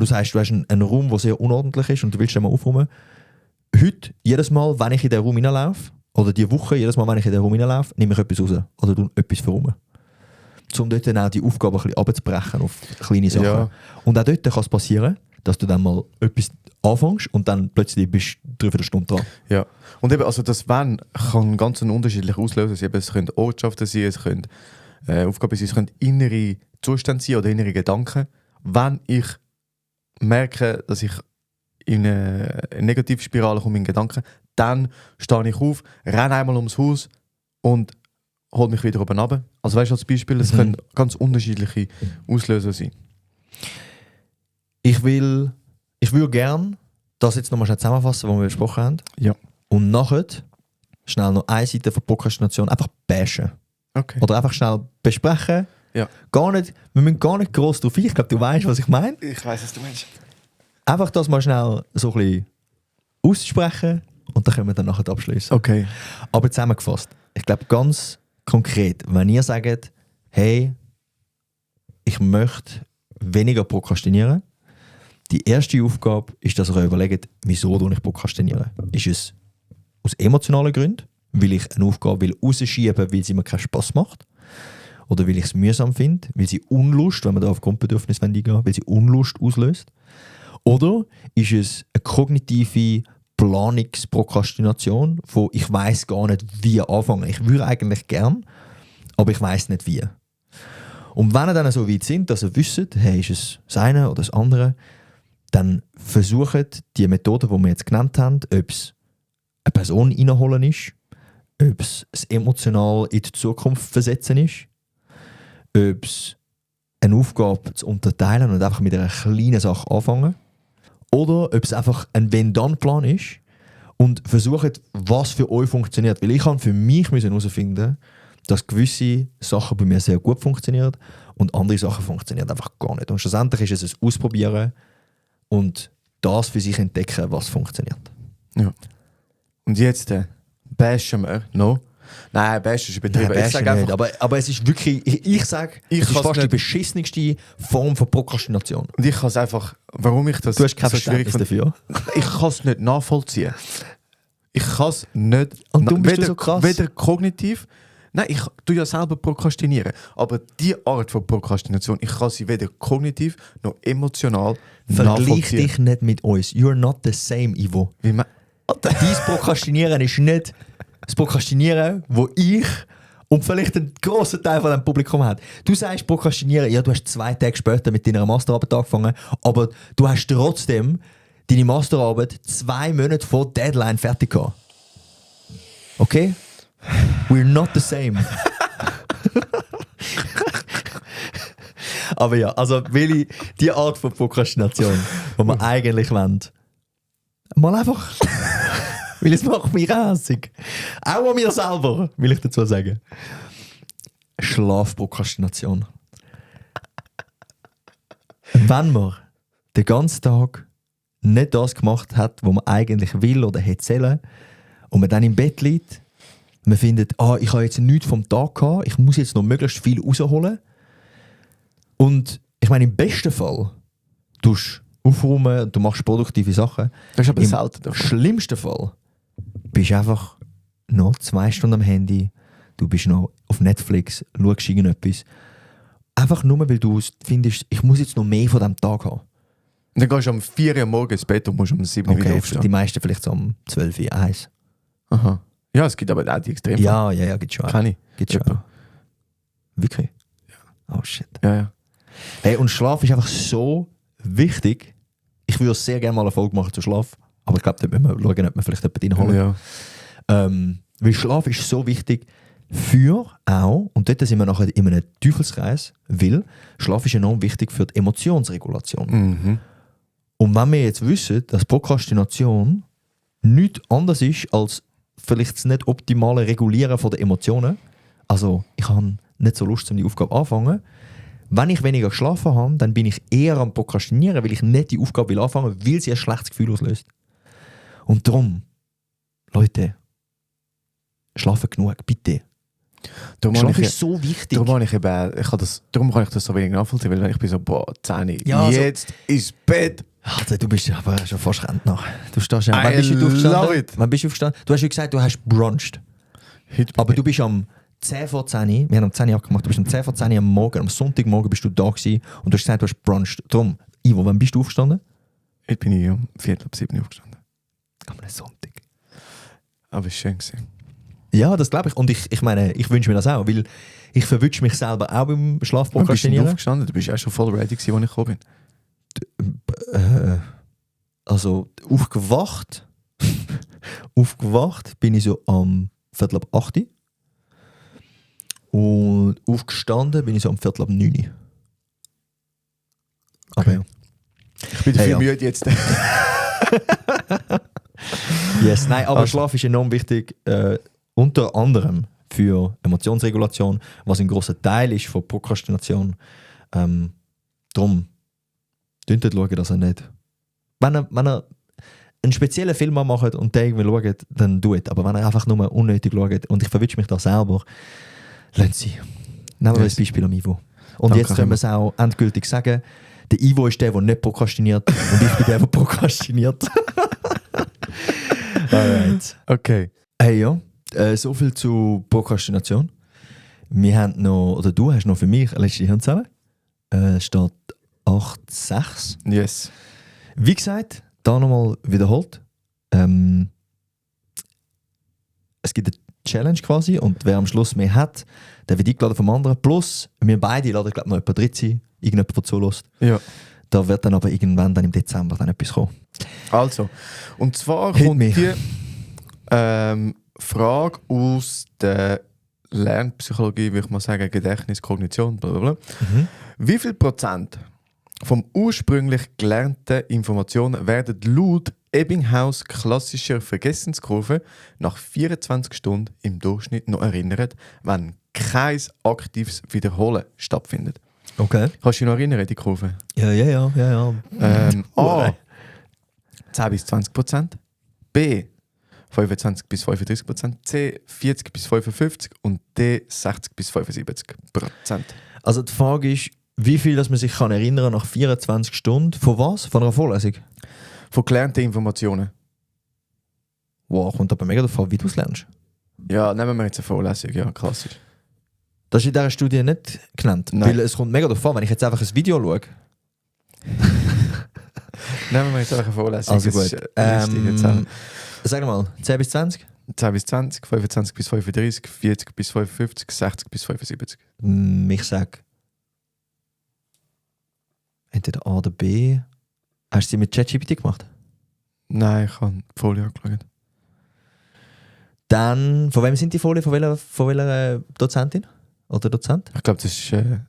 Speaker 2: sagst, du hast einen Raum, der sehr unordentlich ist und du willst den mal aufräumen, heute, jedes Mal, wenn ich in den Raum hineinlaufe, oder die Woche, jedes Mal, wenn ich in den Raum hineinlaufe, nehme ich etwas raus oder tue etwas verräumen. Um dort dann auch die Aufgabe ein bisschen runterzubrechen auf kleine Sachen. Ja. Und auch dort kann es passieren, dass du dann mal etwas anfängst und dann plötzlich bist du 3 Stunden dran.
Speaker 1: Ja. Und eben, also das Wenn kann ganz unterschiedlich auslösen. Es können Ortschaften sein, es können Aufgaben sein, es können innere Zustände sein oder innere Gedanken. Wenn ich merke, dass ich in eine Negativspirale komme in Gedanken, dann stehe ich auf, renne einmal ums Haus und hole mich wieder oben runter. Also weißt du, als Beispiel, es können ganz unterschiedliche Auslöser sein.
Speaker 2: Ich würde gerne das jetzt nochmal schnell zusammenfassen, was wir besprochen haben.
Speaker 1: Ja.
Speaker 2: Und nachher schnell noch eine Seite von Prokrastination einfach bashen.
Speaker 1: Okay.
Speaker 2: Oder einfach schnell besprechen.
Speaker 1: Ja.
Speaker 2: Wir müssen gar nicht gross drauf ein. Ich glaube, du weißt, was ich meine.
Speaker 1: Ich weiß, was du meinst.
Speaker 2: Einfach das mal schnell so ein bisschen aussprechen und dann können wir dann nachher abschließen.
Speaker 1: Okay.
Speaker 2: Aber zusammengefasst, ich glaube ganz konkret, wenn ihr sagt, hey, ich möchte weniger prokrastinieren, die erste Aufgabe ist, dass ihr euch überlegt, wieso ich prokrastiniere. Ist es aus emotionalen Gründen, weil ich eine Aufgabe rausschieben will, weil sie mir keinen Spass macht? Oder weil ich es mühsam finde, weil sie Unlust, wenn wir da auf Grundbedürfnisse eingehen, weil sie Unlust auslöst? Oder ist es eine kognitive Planungsprokrastination, von ich weiss gar nicht, wie anfangen. Ich würde eigentlich gern, aber ich weiss nicht wie. Und wenn ihr dann so weit sind, dass ihr wisst, hey, ist es das eine oder das andere, dann versucht die Methode, die wir jetzt genannt haben, ob es eine Person reinholen ist, ob es emotional in die Zukunft versetzen ist, ob es eine Aufgabe zu unterteilen und einfach mit einer kleinen Sache anfangen, oder ob es einfach ein Wenn-Dann-Plan ist und versucht, was für euch funktioniert. Weil ich habe für mich herausfinden, dass gewisse Sachen bei mir sehr gut funktionieren und andere Sachen funktionieren einfach gar nicht. Und schlussendlich ist es ein Ausprobieren und das für sich entdecken, was funktioniert.
Speaker 1: Ja. Und jetzt bashen wir noch. Nein, bashen ist übertrieben.
Speaker 2: Nein, ich sage einfach, nicht, aber es ist wirklich, ich sage, es ist fast die beschissenste Form von Prokrastination.
Speaker 1: Und ich kann es einfach, warum ich das
Speaker 2: du hast kein so schwierig finde. Dafür.
Speaker 1: Ich kann es nicht nachvollziehen. Ich kann es nicht,
Speaker 2: und du bist so krass.
Speaker 1: Weder kognitiv, nein, ich tue ja selber prokrastinieren, aber die Art von Prokrastination, ich kann sie weder kognitiv noch emotional nachvollziehen.
Speaker 2: Vergleich dich nicht mit uns. You're not the same, Ivo. Dein Prokrastinieren ist nicht das Prokrastinieren, wo ich und vielleicht einen grossen Teil von dem Publikum hat. Du sagst Prokrastinieren, ja, du hast 2 Tage später mit deiner Masterarbeit angefangen, aber du hast trotzdem deine Masterarbeit 2 Monate vor Deadline fertig gehabt. Okay? We're not the same. Aber ja, also Willi, die Art von Prokrastination, die wir eigentlich wollen, mal einfach... Weil es macht mich hässig. Auch an mir selber, will ich dazu sagen. Schlafprokrastination. Wenn man den ganzen Tag nicht das gemacht hat, was man eigentlich will oder hätte sollen, und man dann im Bett liegt, man findet, ich habe jetzt nichts vom Tag gehabt, ich muss jetzt noch möglichst viel rausholen. Und ich meine, im besten Fall tust du aufräumen und du machst produktive Sachen.
Speaker 1: Das ist aber selten.
Speaker 2: Im schlimmsten Fall bist du einfach noch 2 Stunden am Handy, du bist noch auf Netflix, schaust irgendetwas. Einfach nur, weil du findest, ich muss jetzt noch mehr von diesem Tag haben.
Speaker 1: Und dann gehst du um 4 Uhr morgens ins Bett und musst um 7 Uhr wieder aufstehen.
Speaker 2: Die meisten vielleicht so um 12 Uhr, 1.
Speaker 1: Aha. Ja, es gibt aber auch die Extreme.
Speaker 2: Ja, gibt schon.
Speaker 1: Kann ich.
Speaker 2: Gibt schon. Ja. Wirklich?
Speaker 1: Ja.
Speaker 2: Oh shit.
Speaker 1: Ja.
Speaker 2: Hey, und Schlaf ist einfach so wichtig. Ich würde sehr gerne mal eine Folge machen zu Schlaf. Aber ich glaube, da müssen wir schauen, ob wir vielleicht jemanden reinholen.
Speaker 1: Ja.
Speaker 2: Weil Schlaf ist so wichtig für auch, und dort sind wir nachher in einem Teufelskreis, weil Schlaf ist enorm wichtig für die Emotionsregulation.
Speaker 1: Mhm.
Speaker 2: Und wenn wir jetzt wissen, dass Prokrastination nichts anderes ist als vielleicht das nicht optimale Regulieren der Emotionen, also ich habe nicht so Lust, die Aufgabe anfangen. Wenn ich weniger geschlafen habe, dann bin ich eher am Prokrastinieren, weil ich nicht die Aufgabe will anfangen, weil sie ein schlechtes Gefühl auslöst. Und darum, Leute, schlafen genug, bitte. Schlaf ist so wichtig.
Speaker 1: Darum kann ich das so wenig nachvollziehen, weil ich bin so, 10
Speaker 2: ja,
Speaker 1: jetzt ins Bett.
Speaker 2: Alter, du bist aber schon fast Rentner. Du stehst ja. Wann bist du aufgestanden? Wann bist du aufgestanden? Du hast ja gesagt, du hast bruncht. Aber du bist am 10 vor 10, wir haben um 10 Uhr abgemacht, du bist um 10 vor 10 am Morgen, am Sonntagmorgen bist du da gewesen und du hast gesagt, du hast bruncht. Darum, Ivo, wann bist du aufgestanden?
Speaker 1: Jetzt bin ich um 6:45 aufgestanden.
Speaker 2: Am Sonntag.
Speaker 1: Aber es war schön gewesen.
Speaker 2: Ja, das glaube ich. Und ich meine, ich wünsche mir das auch, weil ich verwünsche mich selber auch beim Schlafprokrastinieren.
Speaker 1: Du bist aufgestanden, du bist ja schon voll ready gewesen, als ich gekommen
Speaker 2: bin. Also, aufgewacht bin ich so am 7:45. Und aufgestanden bin ich so am 8:45. Aber ja.
Speaker 1: Ich bin viel müde jetzt.
Speaker 2: Yes, nein, aber Schlaf ist enorm wichtig. Unter anderem für Emotionsregulation, was ein grosser Teil ist von Prokrastination. Darum, schauen, dass ihr nicht. Wenn ihr einen speziellen Film macht und den irgendwie schaut, dann tut. Aber wenn ihr einfach nur unnötig schaut, und ich verwünsche mich da selber, lasst sie. Nehmen wir ein Beispiel am Ivo. Und danke, jetzt können wir es auch endgültig sagen, der Ivo ist der nicht prokrastiniert und ich bin der prokrastiniert. Alright.
Speaker 1: Okay.
Speaker 2: Hey ja, so viel zu Prokrastination. Wir haben noch, oder du hast noch für mich eine letzte Hirnzelle. Steht 8,6.
Speaker 1: Yes.
Speaker 2: Wie gesagt, da nochmal wiederholt. Es gibt eine Challenge quasi und wer am Schluss mehr hat, der wird eingeladen vom anderen. Plus, wir beide laden, glaube ich, noch jemand dritt sein. Irgendjemand, der zulässt.
Speaker 1: Ja.
Speaker 2: Da wird dann aber irgendwann dann im Dezember dann etwas kommen.
Speaker 1: Also, und zwar kommt die Frage aus der Lernpsychologie, würde ich mal sagen, Gedächtnis, Kognition, blablabla. Mhm. Wie viel Prozent vom ursprünglich gelernten Informationen werden laut Ebbinghaus klassischer Vergessenskurve nach 24 Stunden im Durchschnitt noch erinnert, wenn kein aktives Wiederholen stattfindet?
Speaker 2: Okay.
Speaker 1: Kannst du dich noch erinnern, die Kurve?
Speaker 2: Ja.
Speaker 1: A. 10-20%. B. 25-35%. C. 40-55% und D. 60-75%.
Speaker 2: Also die Frage ist, wie viel dass man sich kann erinnern nach 24 Stunden? Von was? Von einer Vorlesung?
Speaker 1: Von gelernten Informationen.
Speaker 2: Wow, kommt aber mega davon, wie du es lernst.
Speaker 1: Ja, nehmen wir jetzt eine Vorlesung, ja, klassisch.
Speaker 2: Das ist in dieser Studie nicht genannt.
Speaker 1: Nein.
Speaker 2: Weil es kommt mega davon, wenn ich jetzt einfach ein Video schaue.
Speaker 1: Nehmen wir jetzt einfach eine Vorlesung.
Speaker 2: Also gut. Sag mal, 10 bis 20?
Speaker 1: 10 bis 20, 25 bis 35, 40 bis 55, 60 bis 75.
Speaker 2: Ich sage entweder A oder B. Hast du sie mit ChatGPT gemacht?
Speaker 1: Nein, ich habe die Folie angeschaut.
Speaker 2: Dann, von wem sind die Folien? Von welcher Dozentin? Oder Dozent?
Speaker 1: Ich glaube, das war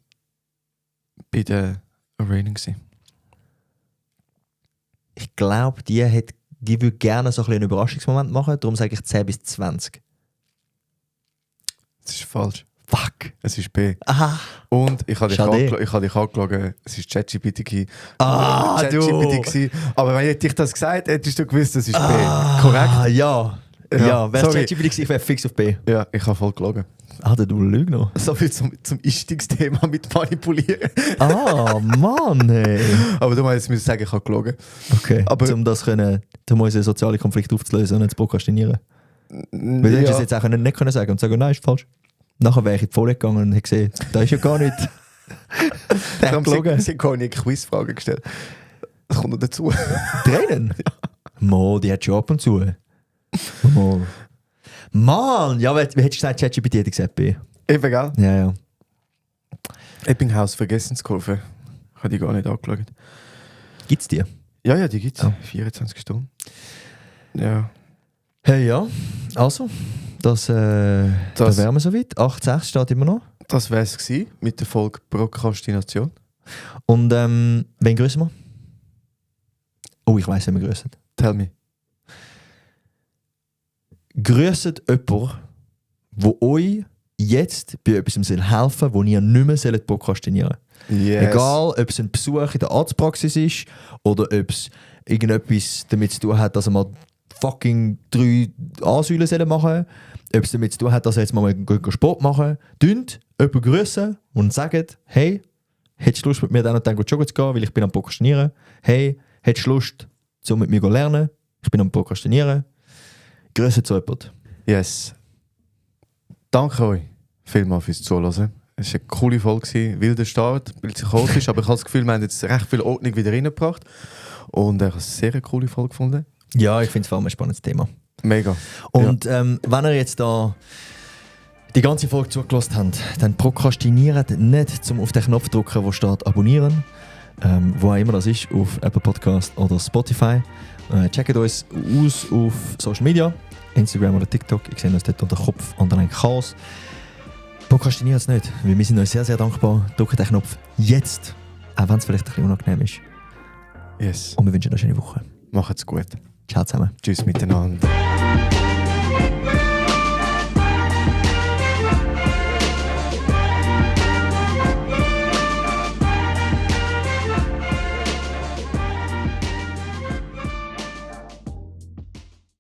Speaker 1: bei der Arraignung.
Speaker 2: Ich glaube, die würde gerne so ein einen Überraschungsmoment machen, darum sage ich 10 bis 20.
Speaker 1: Das ist falsch.
Speaker 2: Fuck.
Speaker 1: Es ist B.
Speaker 2: Aha.
Speaker 1: Und ich habe dich angeschaut, es ist ChatGPT.
Speaker 2: Du!
Speaker 1: Aber wenn ich dich das gesagt hättest du gewusst, das ist B. Korrekt?
Speaker 2: Ja. Ja, wäre es ChatGPT gewesen, ich wäre fix auf B.
Speaker 1: Ja, ich habe voll gelogen.
Speaker 2: Du Lügner.
Speaker 1: So viel zum Einstiegsthema mit Manipulieren.
Speaker 2: Mann, ey.
Speaker 1: Aber du musst jetzt sagen, ich habe gelogen.
Speaker 2: Okay, aber um das können, um unseren sozialen Konflikt aufzulösen und nicht zu prokrastinieren. Weil du hättest es jetzt auch nicht können sagen und sagen, nein, ist falsch. Nachher wäre ich in die Folie gegangen und habe gesehen, da ist ja gar nicht.
Speaker 1: Sie haben gar nicht Quizfragen gestellt. Das kommt noch dazu.
Speaker 2: Tränen? Ja. Mo, die hat schon ab und zu. Mo. Mann! Ja, wie hättest du gesagt, ChatGPT hätte gesagt B.
Speaker 1: Eben, gell?
Speaker 2: Ja.
Speaker 1: Ebbinghaus Vergessenskurve. Ich habe die gar nicht angeschaut.
Speaker 2: Gibt es die?
Speaker 1: Ja, die gibt es. 24 Stunden. Ja.
Speaker 2: Hey, ja. Also, da wären wir soweit. 8,6 steht immer noch.
Speaker 1: Das wäre es gewesen mit der Folge Prokrastination.
Speaker 2: Und wen grüßen wir? Oh, ich weiss, wen wir grüßen.
Speaker 1: Tell me.
Speaker 2: Grüßt jemanden, der euch jetzt bei etwas helfen soll, wo ihr nicht mehr prokrastinieren sollt.
Speaker 1: Yes.
Speaker 2: Egal, ob es ein Besuch in der Arztpraxis ist oder ob es irgendetwas damit zu tun hat, dass ihr mal fucking 3 Ansäulen machen sollen. Ob es damit zu tun hat, dass er jetzt mal Sport machen dünnt, jemanden grüssen und sagt, hey, hättest du Lust mit mir dann und dann joggen zu gehen, weil ich bin am Prokrastinieren. Hey, hättest du Lust, mit mir zu lernen? Ich bin am Prokrastinieren. Grüße zu jemandem.
Speaker 1: Yes. Danke euch vielmals fürs Zuhören. Es war eine coole Folge, wilder Start, ein bisschen chaotisch, aber ich habe das Gefühl, wir haben jetzt recht viel Ordnung wieder reingebracht. Und ich habe eine sehr coole Folge gefunden.
Speaker 2: Ja, ich finde es vor allem ein spannendes Thema.
Speaker 1: Mega.
Speaker 2: Und wenn ihr jetzt da die ganze Folge zugelassen habt, dann prokrastiniert nicht, um auf den Knopf zu drücken, wo steht abonnieren, wo auch immer das ist, auf Apple Podcast oder Spotify. Checkt uns aus auf Social Media, Instagram oder TikTok. Ich sehe uns dort unter Kopf und dann Chaos. Prokrastiniert es nicht, weil wir sind euch sehr, sehr dankbar. Drückt den Knopf jetzt, auch wenn es vielleicht ein bisschen unangenehm ist.
Speaker 1: Yes.
Speaker 2: Und wir wünschen euch eine schöne Woche.
Speaker 1: Macht's gut.
Speaker 2: Ciao zusammen.
Speaker 1: Tschüss miteinander.